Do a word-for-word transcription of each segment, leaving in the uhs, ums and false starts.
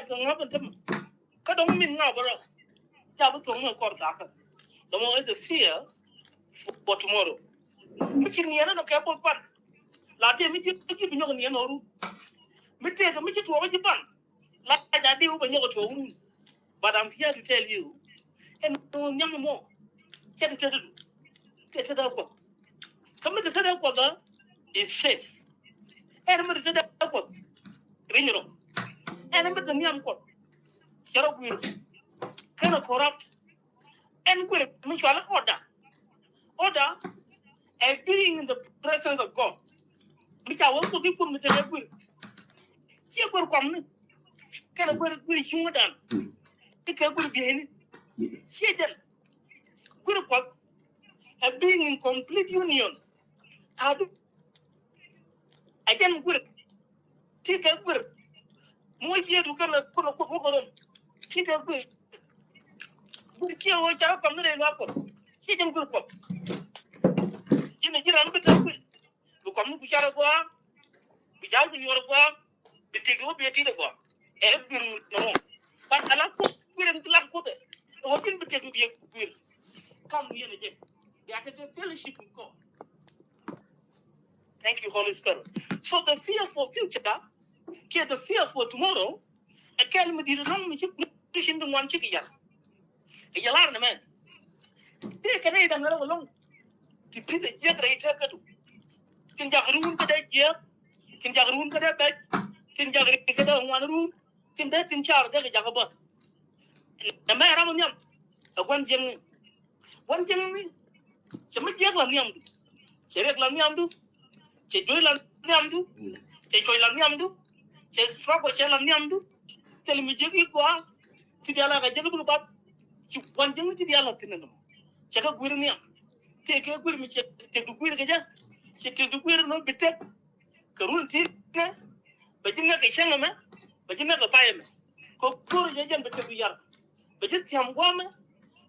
kɛ ŋɔak in tämɛ. Kä dɔ̱ŋ min ŋa̱ bä rɔ. Ca bi thuɔ̱ŋ mi kɔr thakä. Dɔ̱ŋ mɔ is the fear for tomorrow. Mi ci niɛn ɛn ɔ kɛ both pan. La tëë mi ci ci bi nyɔk niɛn ɔ ru. Mi tëëkɛ mi ci tuɔɔk ci pan. La ca diw bɛ nyɔk tuɔɔk ru. But I'm here to tell you. Ɛn ɔ nhiam mɔ. Cɛ ti te te du. Te te da kuɔth. Kä mi te te da kuɔth is safe. Ɛn mi te te da kuɔth. Rinyɛ rɔ. Ɛn mi te nhiam kuɔth. Cɛ rɔ guir. Kɛn ɛ corrupt. Ɛn guir mi cual order. Order ɛ being in the presence of God. Mi ca wä kuoth i̱ kuoth mi te ɛ guir. Ciɛ guir kuam ni. Kɛn ɛ guir guir cuŋ dan. I̱ kɛ guir bieyni. Ciɛ jɛn. Guir kuɔth ɛ being in complete union. Adu. Ɛ jɛn guir. Ti kɛ guir. Muɔ Yedu kɛn ɛ kun ɛ kuoth wä kɛ rom. Ti kɛ guir. Guir ciɛ wä ca kɔm ni rɛy luaak kuɔth. Ciɛ jɛn guir kuɔth. Ji̱n ɛ ji̱ ran bi te guir. Bi kɔm ni ku car ɛ gɔaa. Bi jal bi nyuɔr ɛ gɔaa. Bi tik wä bi ɛ tit ɛ gɔaa. Ɛ guir nɔmɔ. But ala kuoth guir ɛn ti lat kuoth ɛ. Ɛ wä ji̱n bi tik bi ɛ guir. Kam yɛn ɛ jɛ. Bi a tekɛ fellowship with God. Thank you, Holy Spirit. So the fear for future, kɛ the fear for tomorrow, ɛ kɛl mi di̱t ɛlɔ̱ŋ mi ci Christian di ŋuan ci kɛ yar. Ɛ yɛ lar ni mɛn. Ti kɛ rɛy da̱ŋ rɛw ɛlɔ̱ŋ. Ti pi̱th ɛ jiäk rɛy tɛk kädu. Tin jak run kä dee jiäk. Tin jak run kä dee bɛc. Tin jak run kä dee ŋuan run. Tin dee tin car dee kɛ jak bä. Nɛ mɛ ram nhiam. Ɛ gua̱n jiäkni. Gua̱n jiäkni. Cɛ mi jiäk la nhiamdu. Cɛ riɛk la nhiamdu. Cɛ juɔ̱c la nhiamdu. Cɛ cuɔ̱c la nhiamdu. Cɛ struggle cɛ la nhiamdu. Thil mi jiäk i̱ gɔaa. Ti diaal a kɛ jiäk bikɛ bath. Ci gua̱n jiäkni ti diaal a thi̱n ɛnɔ. Cɛ kɛ guir nhiam. Tëë kɛ guir mi cɛ tëkdu guir kɛ jɛ. Cɛ tëkdu guir nɔ bi tek. Kɛ run ti nɛ bɛ ji̱ nɛ kɛ cäŋ ɛmɛ bɛ ji̱ nɛ kɛ pay ɛmɛ. Kɛ go̱r jɛ jɛn bɛ tëkdu yar bɛ ji̱ thiam guamɛ.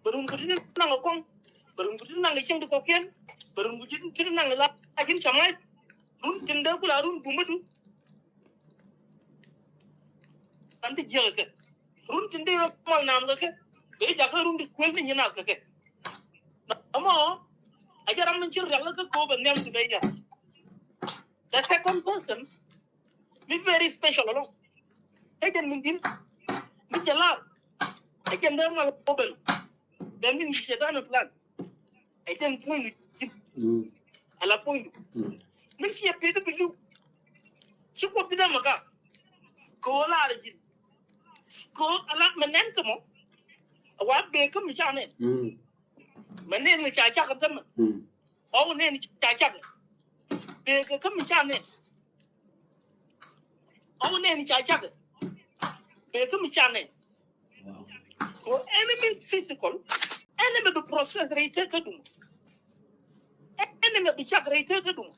Bɛ run ku ti naŋ kɛ kɔŋ bɛ run ku ti naŋ kɛ cäŋ ti kɔkiɛn bɛ run ku ti naŋ kɛ la a ji̱n camac. Run tin dee ku la run bumä du. An ti jiäk kɛ run tin dee rɔ mal nam kɛ kɛ bɛ jakä run ti kuel ni nyin a kɛ kɛ. Ɛmɔ a jɛ ram min ci rial kɛ kɛ wä bɛ nhiam ti bɛ yar. The second person mi very special along. Ɛ jɛn min din mi jɛ lar ɛ jɛn dee mal kɛ wä bɛ dee min Cɛytan plan. Ɛ jɛn puɔ̱nydu ji̱n. Ala puɔ̱nydu. Mi ciɛ pi̱th bi li̱w. Ci kuoth di dämɛ ka kɛ ɣöö laarɛ ji̱n. Kɛ ɣöö ala mɛ nɛn kä mɔ. A wa bëë kä mi ca nɛn. Mɛ nɛn ni ca cak kä mɛ. Ɣɔw nɛn ni ca cak. Bëë kɛ kä mi ca nɛn. Ɣɔw nɛn ni ca cak. Bëë kä mi ca nɛn. Kɛ ɣöö enemy physical, enemy bi process rɛy tëk kä dum. Enemy bi cak rɛy tëk kä dum.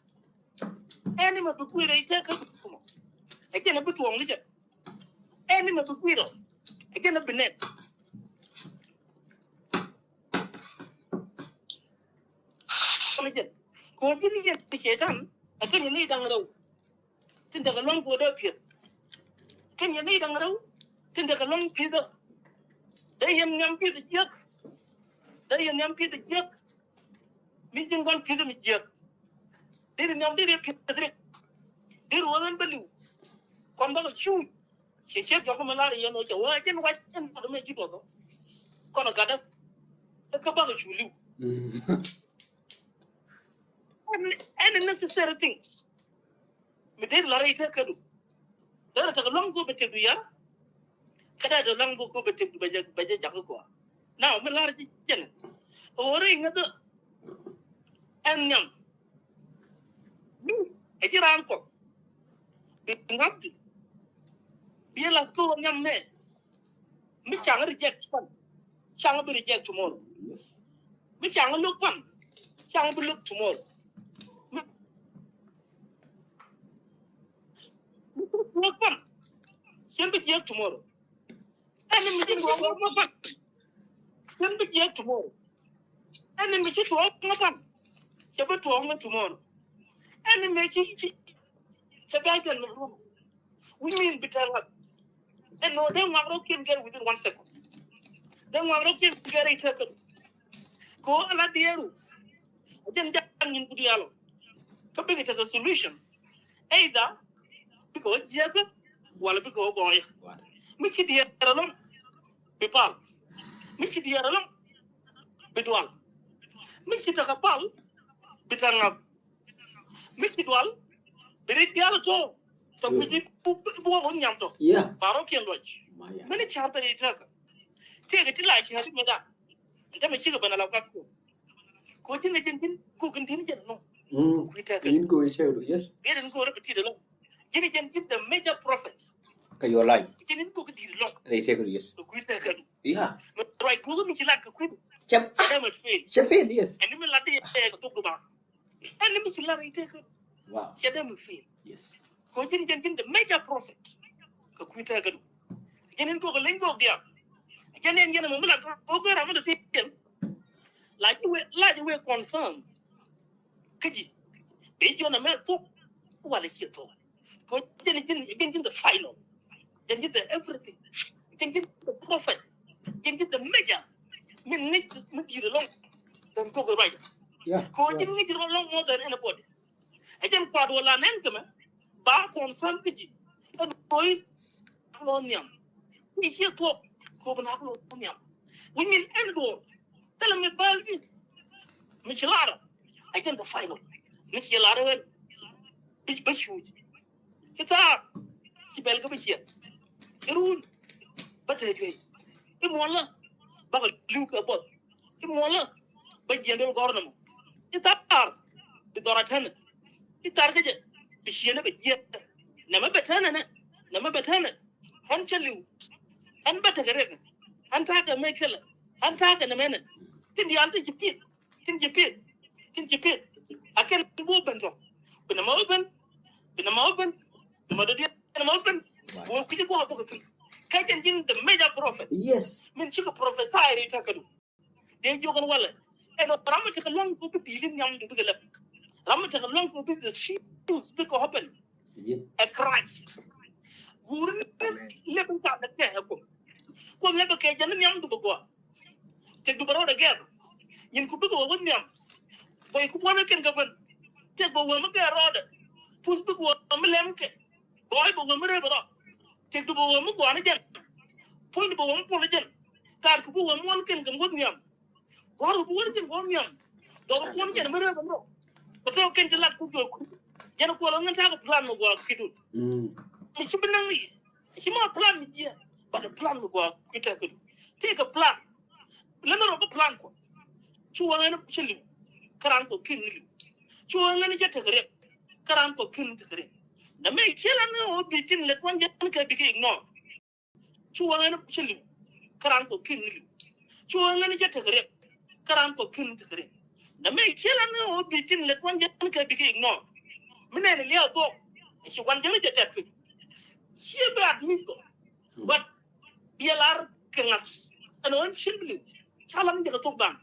Enemy bi kui̱ rɛy tëk kä dum. Ɛ jɛn bi tuɔɔŋ ni jɛ. Enemy bi kui̱ rɔ. Ɛ jɛn bi nɛn. Kɛ ɣöö ji̱n yɛn Cɛytan ɛ kɛn yɛn ni da̱ŋ rɛw. Tin tekɛ luaŋ kɛ ɣöö dee pi̱eth. Tin yɛn ni da̱ŋ rɛw tin tekɛ luaŋ pi̱thä. Dee yɛn nhiam pi̱th jiäk. Dee yɛn nhiam pi̱th jiäk. Mi ji̱n gua̱n pi̱th mi jiäk. Dee ri nhiam dee ri pi̱th rik. Dee ri wä ɣän bä li̱w. Kɔn bakɔ cuuc. Ciɛ ciek jɔk mi lar yɛn wä cɛ wä jɛn wac ɛn bakɔ mɛ ji̱ duɔth ɔ. Kɔn ɔ gatdä. Kä bakɔ cu li̱w. Ɛn, ɛn necessary things. Mi dee lar i̱ te kädu. Dee rɛ tekɛ luaŋ kɛ ɣöö bɛ tëkdu yar. Kä dee tekɛ luaŋ kɛ ɣöö bɛ tëkdu bɛ jɛ, bɛ jɛ jakä gɔaa. Now mi lar ji̱ jɛn. Ɣöö rɛy ŋäthä. Ɛn nhiam. Ɛ ji̱ raan kɔ. Bi ŋa̱thdi. Bi lath kä ɣöö nhiam mɛ. Mi caŋ reject pan. Caŋ bi reject tomorrow. Mi caŋ look pan. Caŋ bi look tomorrow. Mi, mi look pan. Cien bi jiɛk tomorrow. Ɛn mi ci tuɔɔk ŋä pan. Cien bi jiɛk tomorrow. Ɛn mi ci tuɔɔk ŋä pan. Cɛ bi tuɔɔk ŋä tomorrow. Ɛn mi ci, ci, cɛ bi a jɛn mi run. Which means bi tɛl ŋä. Ɛn nɔ dee ŋuak rɔ kiɛn gɛr within one second. Dee ŋuak rɔ kiɛn gɛr i̱ tekɛ. Ko ala diɛɛru. Jɛn jaŋ nyin ku diaal ɔ. Kä bikɛ tekɛ solution. Either bikɛ wä jiäkä wala bikɛ wä gɔɔyä. Mi ci diɛɛr ɛlɔ̱ŋ bi pal. Mi ci diɛɛr ɛlɔ̱ŋ bi dual. Mi ci tekɛ pal bi tekɛ ŋa̱th. Mi ci dual bi ri diaal tɔ. Tɔ kui̱ci bu wä wä nhiam tɔ. Ba rɔ kiɛn luɔc. Mini ca̱r bɛ ri tekɛ. Tëëkɛ ti la ca̱r mi da. Ɛn tämɛ cikɛ ben a la kuath kuɔ. Ko ji̱n a ji̱n ji̱n gok in di̱n jɛn nɔ. Kɛ kui̱ tɛkɛ. In gok in tɛkɛ du, yes. Biɛ in gok rɛ bi tit alɔ. Ji̱n a ji̱n ji̱n the major prophet. Kɛ your life. Ji̱n in gok in di̱t alɔ. Rɛ tɛkɛ du, yes. Kɛ kui̱ tɛkɛ du. Yeah. Mɛ ruac gok mi ci lat kɛ kui̱ du. Cɛ. Cɛ dee mɛ fail. Cɛ fail, yes. Ɛn ni mi lat di ɛ kɛ thok du ba. Ɛn ni mi ci lat rɛ tɛkɛ du. Wow. Cɛ dee mɛ fail. Yes. Ko ji̱n ji̱n ji̱n the major prophet. Kɛ kui̱ tɛkɛ du. Ji̱n in gok in leny gok diaal. Ji̱n in ji̱n mɛ mi lat gok in ram mi dee ti ji̱n. La ji̱ wee, la ji̱ wee concern. Kä ji̱. Bi jiɔn ɛmɛ thok. Wala ciɛ thok. Ko ji̱n ji̱n ji̱n ji̱n the final. Ji̱n ji̱n the everything. Ji̱n ji̱n the prophet. Ji̱n ji̱n the major. Min ŋäc mi di̱i̱t ɛlɔ̱ŋ. Than gok in ruac. Yeah. Ko ji̱n ŋäc rɔ ɛlɔ̱ŋ more than anybody. Ɛ jɛn kuat wä la nɛn kɛ mɛ ba kɔn sam kä ji̱. Ɛn koi lɔ nhiam. Kui̱ ciɛ thuɔk kop na lɔ nhiam. Wi̱ny min ɛn duɔr thilɛ mi bäl ji̱. Mi ci lar ɛ jɛn the final. Mi ci lar ɛ ɣän bi bä cuuc. Ci thaar ci bɛl kä bi ciɛn. Ci ruun bä te juey. Ci muɔlä bakɛ li̱w kɛ buɔth. Ci muɔlä bä jiɛn duel gɔ̱r nɛmɔ. Ci thaar bi dhɔr a tänɛ. Ci thaar kä jɛ bi ciɛn bɛ jiɛn. Nɛmɛ bɛ tänɛ nɛ. Nɛmɛ bɛ tänɛ. Ɣän cä li̱w. Ɣän bä tekɛ riɛk. Ɣän ta̱a̱ kɛ mec kälɛ. Ɣän ta̱a̱ kɛ nɛmɛ nɛ. Tin diaal tin ci pieth. Tin ci pieth. Tin ci pieth. A kɛn bu ben tɔ. Bi nɛmɛ wä ben. Bi nɛmɛ wä ben. Bi nɛmɛ dɔ̱diɛn nɛmɛ wä ben. Wä kui̱ci gua̱a̱ bä kɛ thil. Kä jɛn ji̱n the major prophet. Yes. Min cikɛ prophesy ri ta̱kɛ du. Dee jiök ɛn walɛ. Ɛn ram mi tekɛ luaŋ kɛ bi di̱i̱li nhiam du bikɛ lɛp. Ram mi tekɛ luaŋ kɛ bi the seals bikɛ open. Ɛ Christ. Guur ni lɛp in ca lɛ kɛ ɛ Kuoth. Kuoth lɛp kɛ jɛ ni nhiam du bɛ gɔaa. Tëk du bɛ rɔɔdɛ gɛr. Nyin ku bikɛ wä wä nhiam. Bɔy ku buɔ̱n ɛ kɛn kɛ ben. Tëk bɛ wä mi gɛr rɔɔdɛ. Puth bikɛ wä mi lɛm kɛ. Gɔɔy bɛ wä mi rep rɔ. Tëk du bɛ wä mi gɔaa ni jɛn. Puɔ̱ny du bɛ wä mi puɔl ni jɛn. Kaar ku bi wä mi wä ni kɛn kɛ mi wä nhiam. Gɔ̱r wä bi wä ni kɛn kɛ wä nhiam. Gɔ̱r wä ni kɛn mi rep rɔ. Kɛ tɔ̱ kɛn ci lat ku jɔk. Jɛn kuɔl ŋän ta̱a̱ kɛ plan mi gɔaa kui̱dun. Mi ci bi naŋ ni. Ci ma plan mi jiɛ. But plan mi gɔaa kui̱ tɛk kɛ du. Tëëkɛ plan. Lɛn rɔ kä plan kɔ. Cu wä ŋän cä li̱w. Kä raan kɔ ki̱n ni li̱w. Cu wä ŋän cä tek riɛk. Kä raan kɔ ki̱n ni tek riɛk. Nɛ mɛ ciɛ la ni wä bi tin lɛ kuan jɛ ni kɛ bikɛ ignore. Cu wä ŋän cä li̱w. Kä raan kɔ ki̱n ni li̱w. Cu wä ŋän cä tek riɛk. Kä raan kɔ ki̱n ni tek riɛk. Nɛ mɛ ciɛ la ni wä bi tin lɛ kuan jɛ ni kɛ bikɛ ignore. Mi nɛn liaw thok. Ci wan jɛ ni jɛ tɛt piny. Ciɛ bɛ admit kɔ. But biɛ lar kɛ ŋa̱th ɛn ɣän cin bi li̱w. Ca lam jɛ kɛ thok ban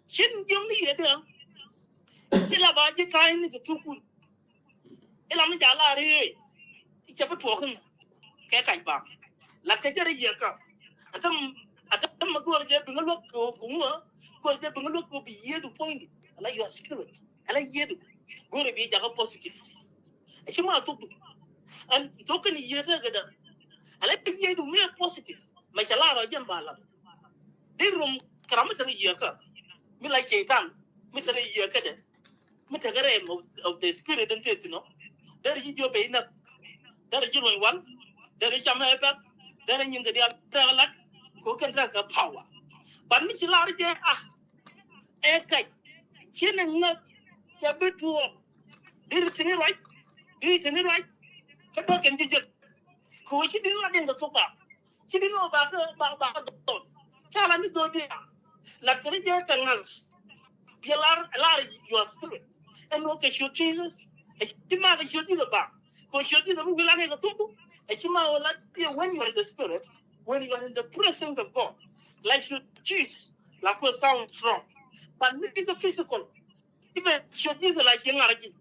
cin jiɔŋ ni yɛ dee. Ci la ba ji̱ ka̱ny ni kɛ thukun. Ilam ni ja lar i̱ cɛ bi tuɔɔk iŋ kɛ kac ba. Lat kɛ jɛ ri yɛ ka. Atam atam ma gör jɛ bi ŋä luäk kɛ ŋuä. Gör jɛ bi ŋä luäk kɛ bi yiëëdu puɔ̱nydu. Ala your spirit. Ala yiëëdu. Gör bi jakä positive. Aci ma thukdu. An thok kɛn yiëë tekɛ dä. Ala yiëëdu mi positive. Ma ca lar rɔ jɛ ba lat. Di rum kɛ ram mi te ri yɛ ka. Mi la cɛytan mi te ri yɛ kä dɛ. Mi tekɛ realm of, of the spirit in teth inɔ. Derɛ ji̱ jiɔ ben inäk. Derɛ ji̱ luɔny wal. Derɛ ji̱ cam ɛ pɛk. Derɛ nyin kɛ diaal tekɛ lat. Ko kɛn tekɛ power. But mi ci lar jɛ a. Ɛ kac. Ci ni ŋäk. Cɛ bi tuɔɔk. Diri tini ruac. Diri tini ruac. Kä dɔ̱r kɛn ji̱ jek. Ko ci diri ruac in kɛ thok ba. Ci bi nɔ ba kä ba ba kä dhɔl. Ca la ni dhɔl dia. Lat kɛ ni jɛ kɛ ŋa̱th. Bi lar lar your spirit. Ɛn wä kɛ ciöt Jesus. Ɛ ci ma kɛ ciöt Jesus ba. Kɛ ciöt Jesus mi wi̱i̱ la ni kɛ thok. Ɛ ci ma wä la dia when you are in the spirit. When you are in the presence of God. Like your Jesus. La kuɛ sound strong. But mi in the physical. I̱ bɛ ciöt Jesus la ci ŋa̱r ji̱.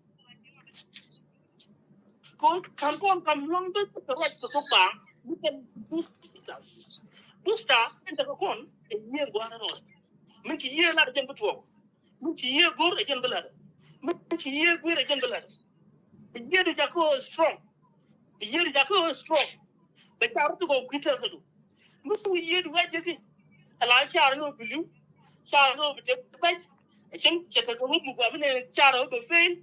Kɔn ka̱n kɔn ka̱n luaŋ bä kɛ ruac kɛ thok ba. Boosters. Booster in tekɛ kɔn ɛ yiëë gua̱a̱r rɔɔd. Min ci yiëë lat ɛ jɛn bi tuɔɔk. Min ci yiëë go̱r ɛ jɛn bi lat. Min ci yiëë guir ɛ jɛn bi lat. Bi yiëëdu jakä strong. Bi yiëëdu jakä strong. Bɛ car ti gɔw kui̱ tɛɛkädu. Mi wi̱i̱ yiëëdu wä jeki. Ala car ni wä bi li̱w. Car ni wä bi tek bɛc. Ɛ cɛn cɛ tekɛ wä mi gua mi nɛn car wä bɛ fail.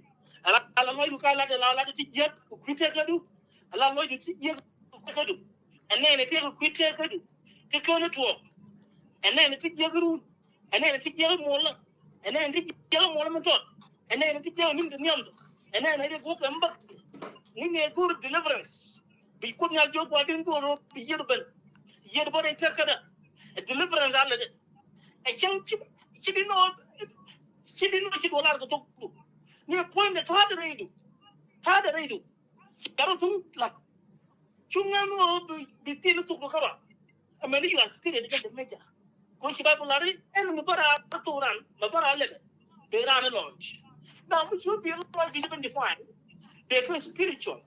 Ala ala lɔcdu ka lat ala lat ti jiäk kɛ kui̱ tɛɛkädu. Ala lɔcdu ti jiäk kɛ kui̱ tɛɛkädu. Ɛ nɛn ɛ tëëk kui̱ tëëkädu ti kään tuɔɔk. Ɛ nɛn ɛ ti jiäk run. Ɛ nɛn ɛ ti jiäk muɔlä. Ɛ nɛn ɛ ti jiäk muɔlä mi tɔt. Ɛ nɛn ɛ ti jiäk ni̱n ti nhiamdä. Ɛ nɛn ɛ ri guɔk kɛ mbäk. Ni ŋee go̱o̱r deliverance. Bi Kuoth Nhial jiök gua̱a̱r din go̱o̱r bi yiëër ben. Yiëër ben ɛ tëëkädä. Ɛ deliverance a lätdɛ. Ɛ cäŋ ci ci di nɔ ci di nɔ ci duɔl lar kɛ thokdu. Ni ɛ puɔ̱nydɛ ta̱a̱dɛ rɛydu. Ta̱a̱dɛ rɛydu. Ci gat rɔ thuŋ la̱t. Cu ŋäŋ ɣöö bi, bi tin thuk kärɔa. Amäni your spirit jɛ jɛ mecä. Kɔ ci Bible lar i̱ ɛn mi bä raar thok ran, mi bä raar lɛmɛ. Bɛ ran lɔc. Na mi cu bi lɔc bi jɛ ben define. Bɛ kä spiritual.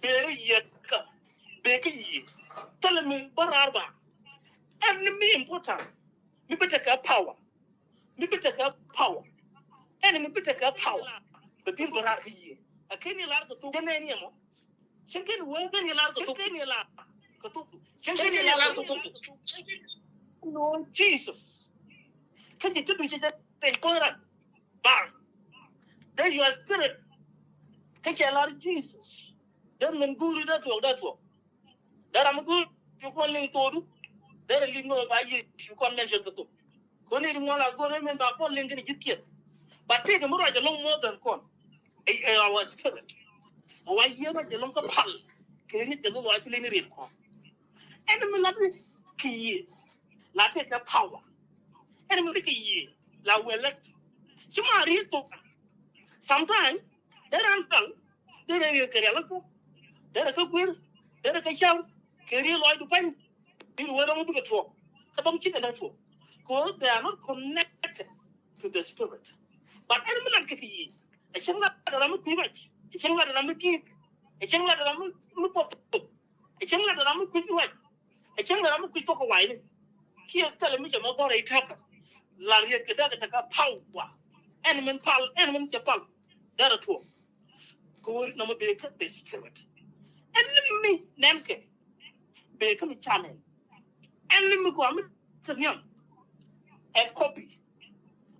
Bɛ kä yiëë kä. Bɛ kä yiëë. Thilɛ mi bä raar ba. Ɛn mi important. Mi bi tekɛ power. Mi bi tekɛ power. Ɛn mi bi tekɛ power. Bɛ dhil bä raar kä yiëë. A ken i̱ lar kɛ thok. Jɛ nɛn i̱ ɛmɔ. Cieŋ kɛn wee kɛn i̱ lar kɛ thok. Cieŋ kɛn i̱ lar kɛ thok. Cieŋ kɛn i̱ lar kɛ thok. No Jesus. Kä ji̱ ti duŋ ci jɛ peny kuɔth ran. Bar. Dee your spirit. Kä cɛ lar Jesus. Dee min guuri dee tuɔk dee tuɔk. Dee ram mi guuri kɔn liŋ thokdu. Dee rɛ liŋ nɔ ba Yecu kɔn mention kɛ thok. Kɔn i̱ ri ŋuɔl a go̱r ɛmɛn ba kɔn liŋ kɛn ji̱ thieth. But tëëkɛ mi ruac ɛlɔ̱ŋ more than kɔn. Ɛ, ɛ, our spirit. Ɛ wa yiëë ruac ɛlɔ̱ŋ kä pal. Kɛ riet kɛ dhol wa ci liŋ riet kɔn. Ɛn mi lat ni kɛ yiëë. La tëëkɛ power. Ɛn mi lat ni kɛ yiëë. La wee lät. Ci ma riet thok. Sometimes, dee ran pal. Dee rɛ riet kɛ rial kä. Dee rɛ kä guir. Dee rɛ kä cal. Kɛ riet lɔcdu pany. Bi wee dɔŋ bikɛ tuɔɔk. Kä dɔŋ cikɛ dee tuɔɔk. Cause they are not connected to the spirit. But ɛn mi lat kɛ kɛ yiëë. Ɛ cieŋ lat ram mi kui̱ ruac. Ɛ cieŋ lat ram mi gi̱i̱k. Ɛ cieŋ lat ram mi, mi buɔth thok. Ɛ cieŋ lat ram mi kui̱ ruac. Ɛ cieŋ lat ram mi kui̱ thok kɛ wa̱i̱ni. Kiɛ thilɛ mi cɛ mɛ gɔ̱r ɛ i̱ tɛ̈kä. La riet kɛ dee kɛ tekɛ power. Ɛn min pal, ɛn min cɛ pal. Dee rɛ tuɔɔk. Kɛ wä nɔmɔ bee kä bee spirit. Ɛn mi nɛn kɛ. Bee kä mi canɛ. Ɛn mi gɔaa mi te nhiam. A copy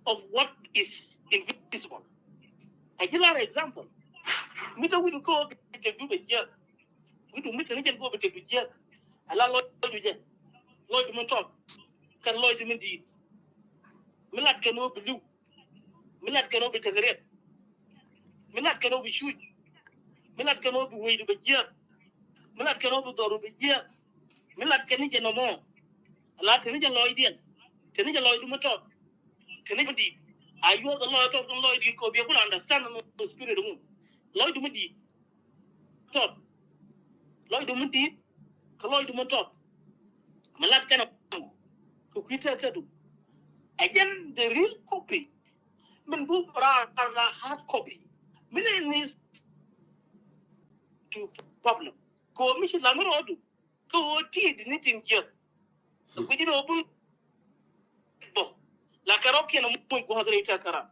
of what is invisible. Ɛ ji̱ lar example. Mi te wi̱du kä bi te du bɛ jiɛk. Wi̱du mi te ni jɛn kä bi te du jiɛk. Ala lɔcdu jɛ. Lɔcdu mi tɔt. Kɛn lɔcdu mi di̱i̱t. Mi lat kɛn wä bi li̱w. Mi lat kɛn ɔ bi tekɛ riɛk. Mi lat kɛn ɔ bi cuc. Mi lat kɛn ɔ bi wecdu bɛ jiääk. Mi lat kɛn ɔ bi dhɔru bɛ jiääk. Mi lat kɛn ni jɛ nɔmɔ. La te ni jɛ lɔcdiɛn. Te ni jɛ lɔcdu mi tɔt. Te ni bi di̱i̱t. A yuɔth ɛ lɔc tɔt kɛn lɔcdiɛn kɛ ɔ bi ɛ kul understand ni spirit ŋu. Lɔcdu mi di̱i̱t. Tɔt. Lɔcdu mi di̱i̱t. Kɛ lɔcdu mi tɔt. Mi lat kɛn ɔ. Kɛ kui̱ tɛɛkädu. Ɛ jɛn the real copy. Min buk raar la hard copy. Min in is to problem. Kɛ ɣöö mi ci lam mi rɔɔdu. Kɛ ɣöö ti di ni tin jiäk. Kɛ kui̱ ji̱ ni ɣöö buk bɔ. La kɛ rɔ̱kiɛn ɔ muc gua̱a̱th rɛy tɛ̈käran.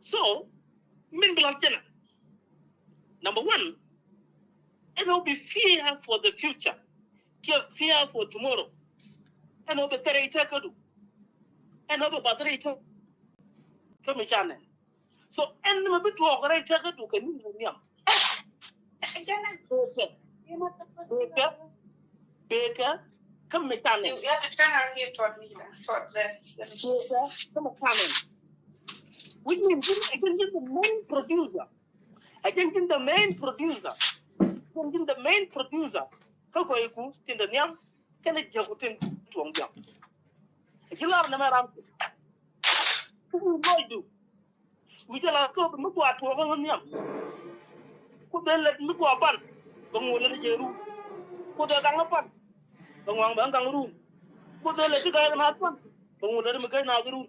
So min bi la̱th jɛnɛ. Number one, ɛn ɔ bi fear for the future. Kiɛ fear for tomorrow. Ɛn ɔ bi thɛr rɛy tɛ̈kädu. Ɛn ɔ bi bath rɛy tɛ̈. Kä mi canɛ. So ɛn mi bi tuɔɔk rɛy tɛ̈kädu kɛ ni mi nhiam. Bekɛ, bekɛ, bekɛ kä mi canɛ. You have to turn her here toward me, toward the, the machine. Bekɛ kä mi canɛ. Which means, ɛ jɛn ji̱n the main producer. Ɛ jɛn ji̱n the main producer. Ɛ jɛn ji̱n the main producer. Kä kɔiku tin te nhiam kɛnɛ jiäku tin tuɔŋ jiam. Ɛ ji̱ lar nɛmɛ ram. Kä lɔcdu. Wi̱cɛ la kä mi gɔaa tuɔɔk kä nhiam. Kuoth ëë lät mi gɔaa pan bɛ ŋuɔ lät jɛ run. Kuoth ëë gaŋ pan bɛ ŋuaŋ bɛ gaŋ run. Kuoth ëë lät ti ga̱a̱c naath pan bɛ ŋuɔ lät mi ga̱a̱c naath run.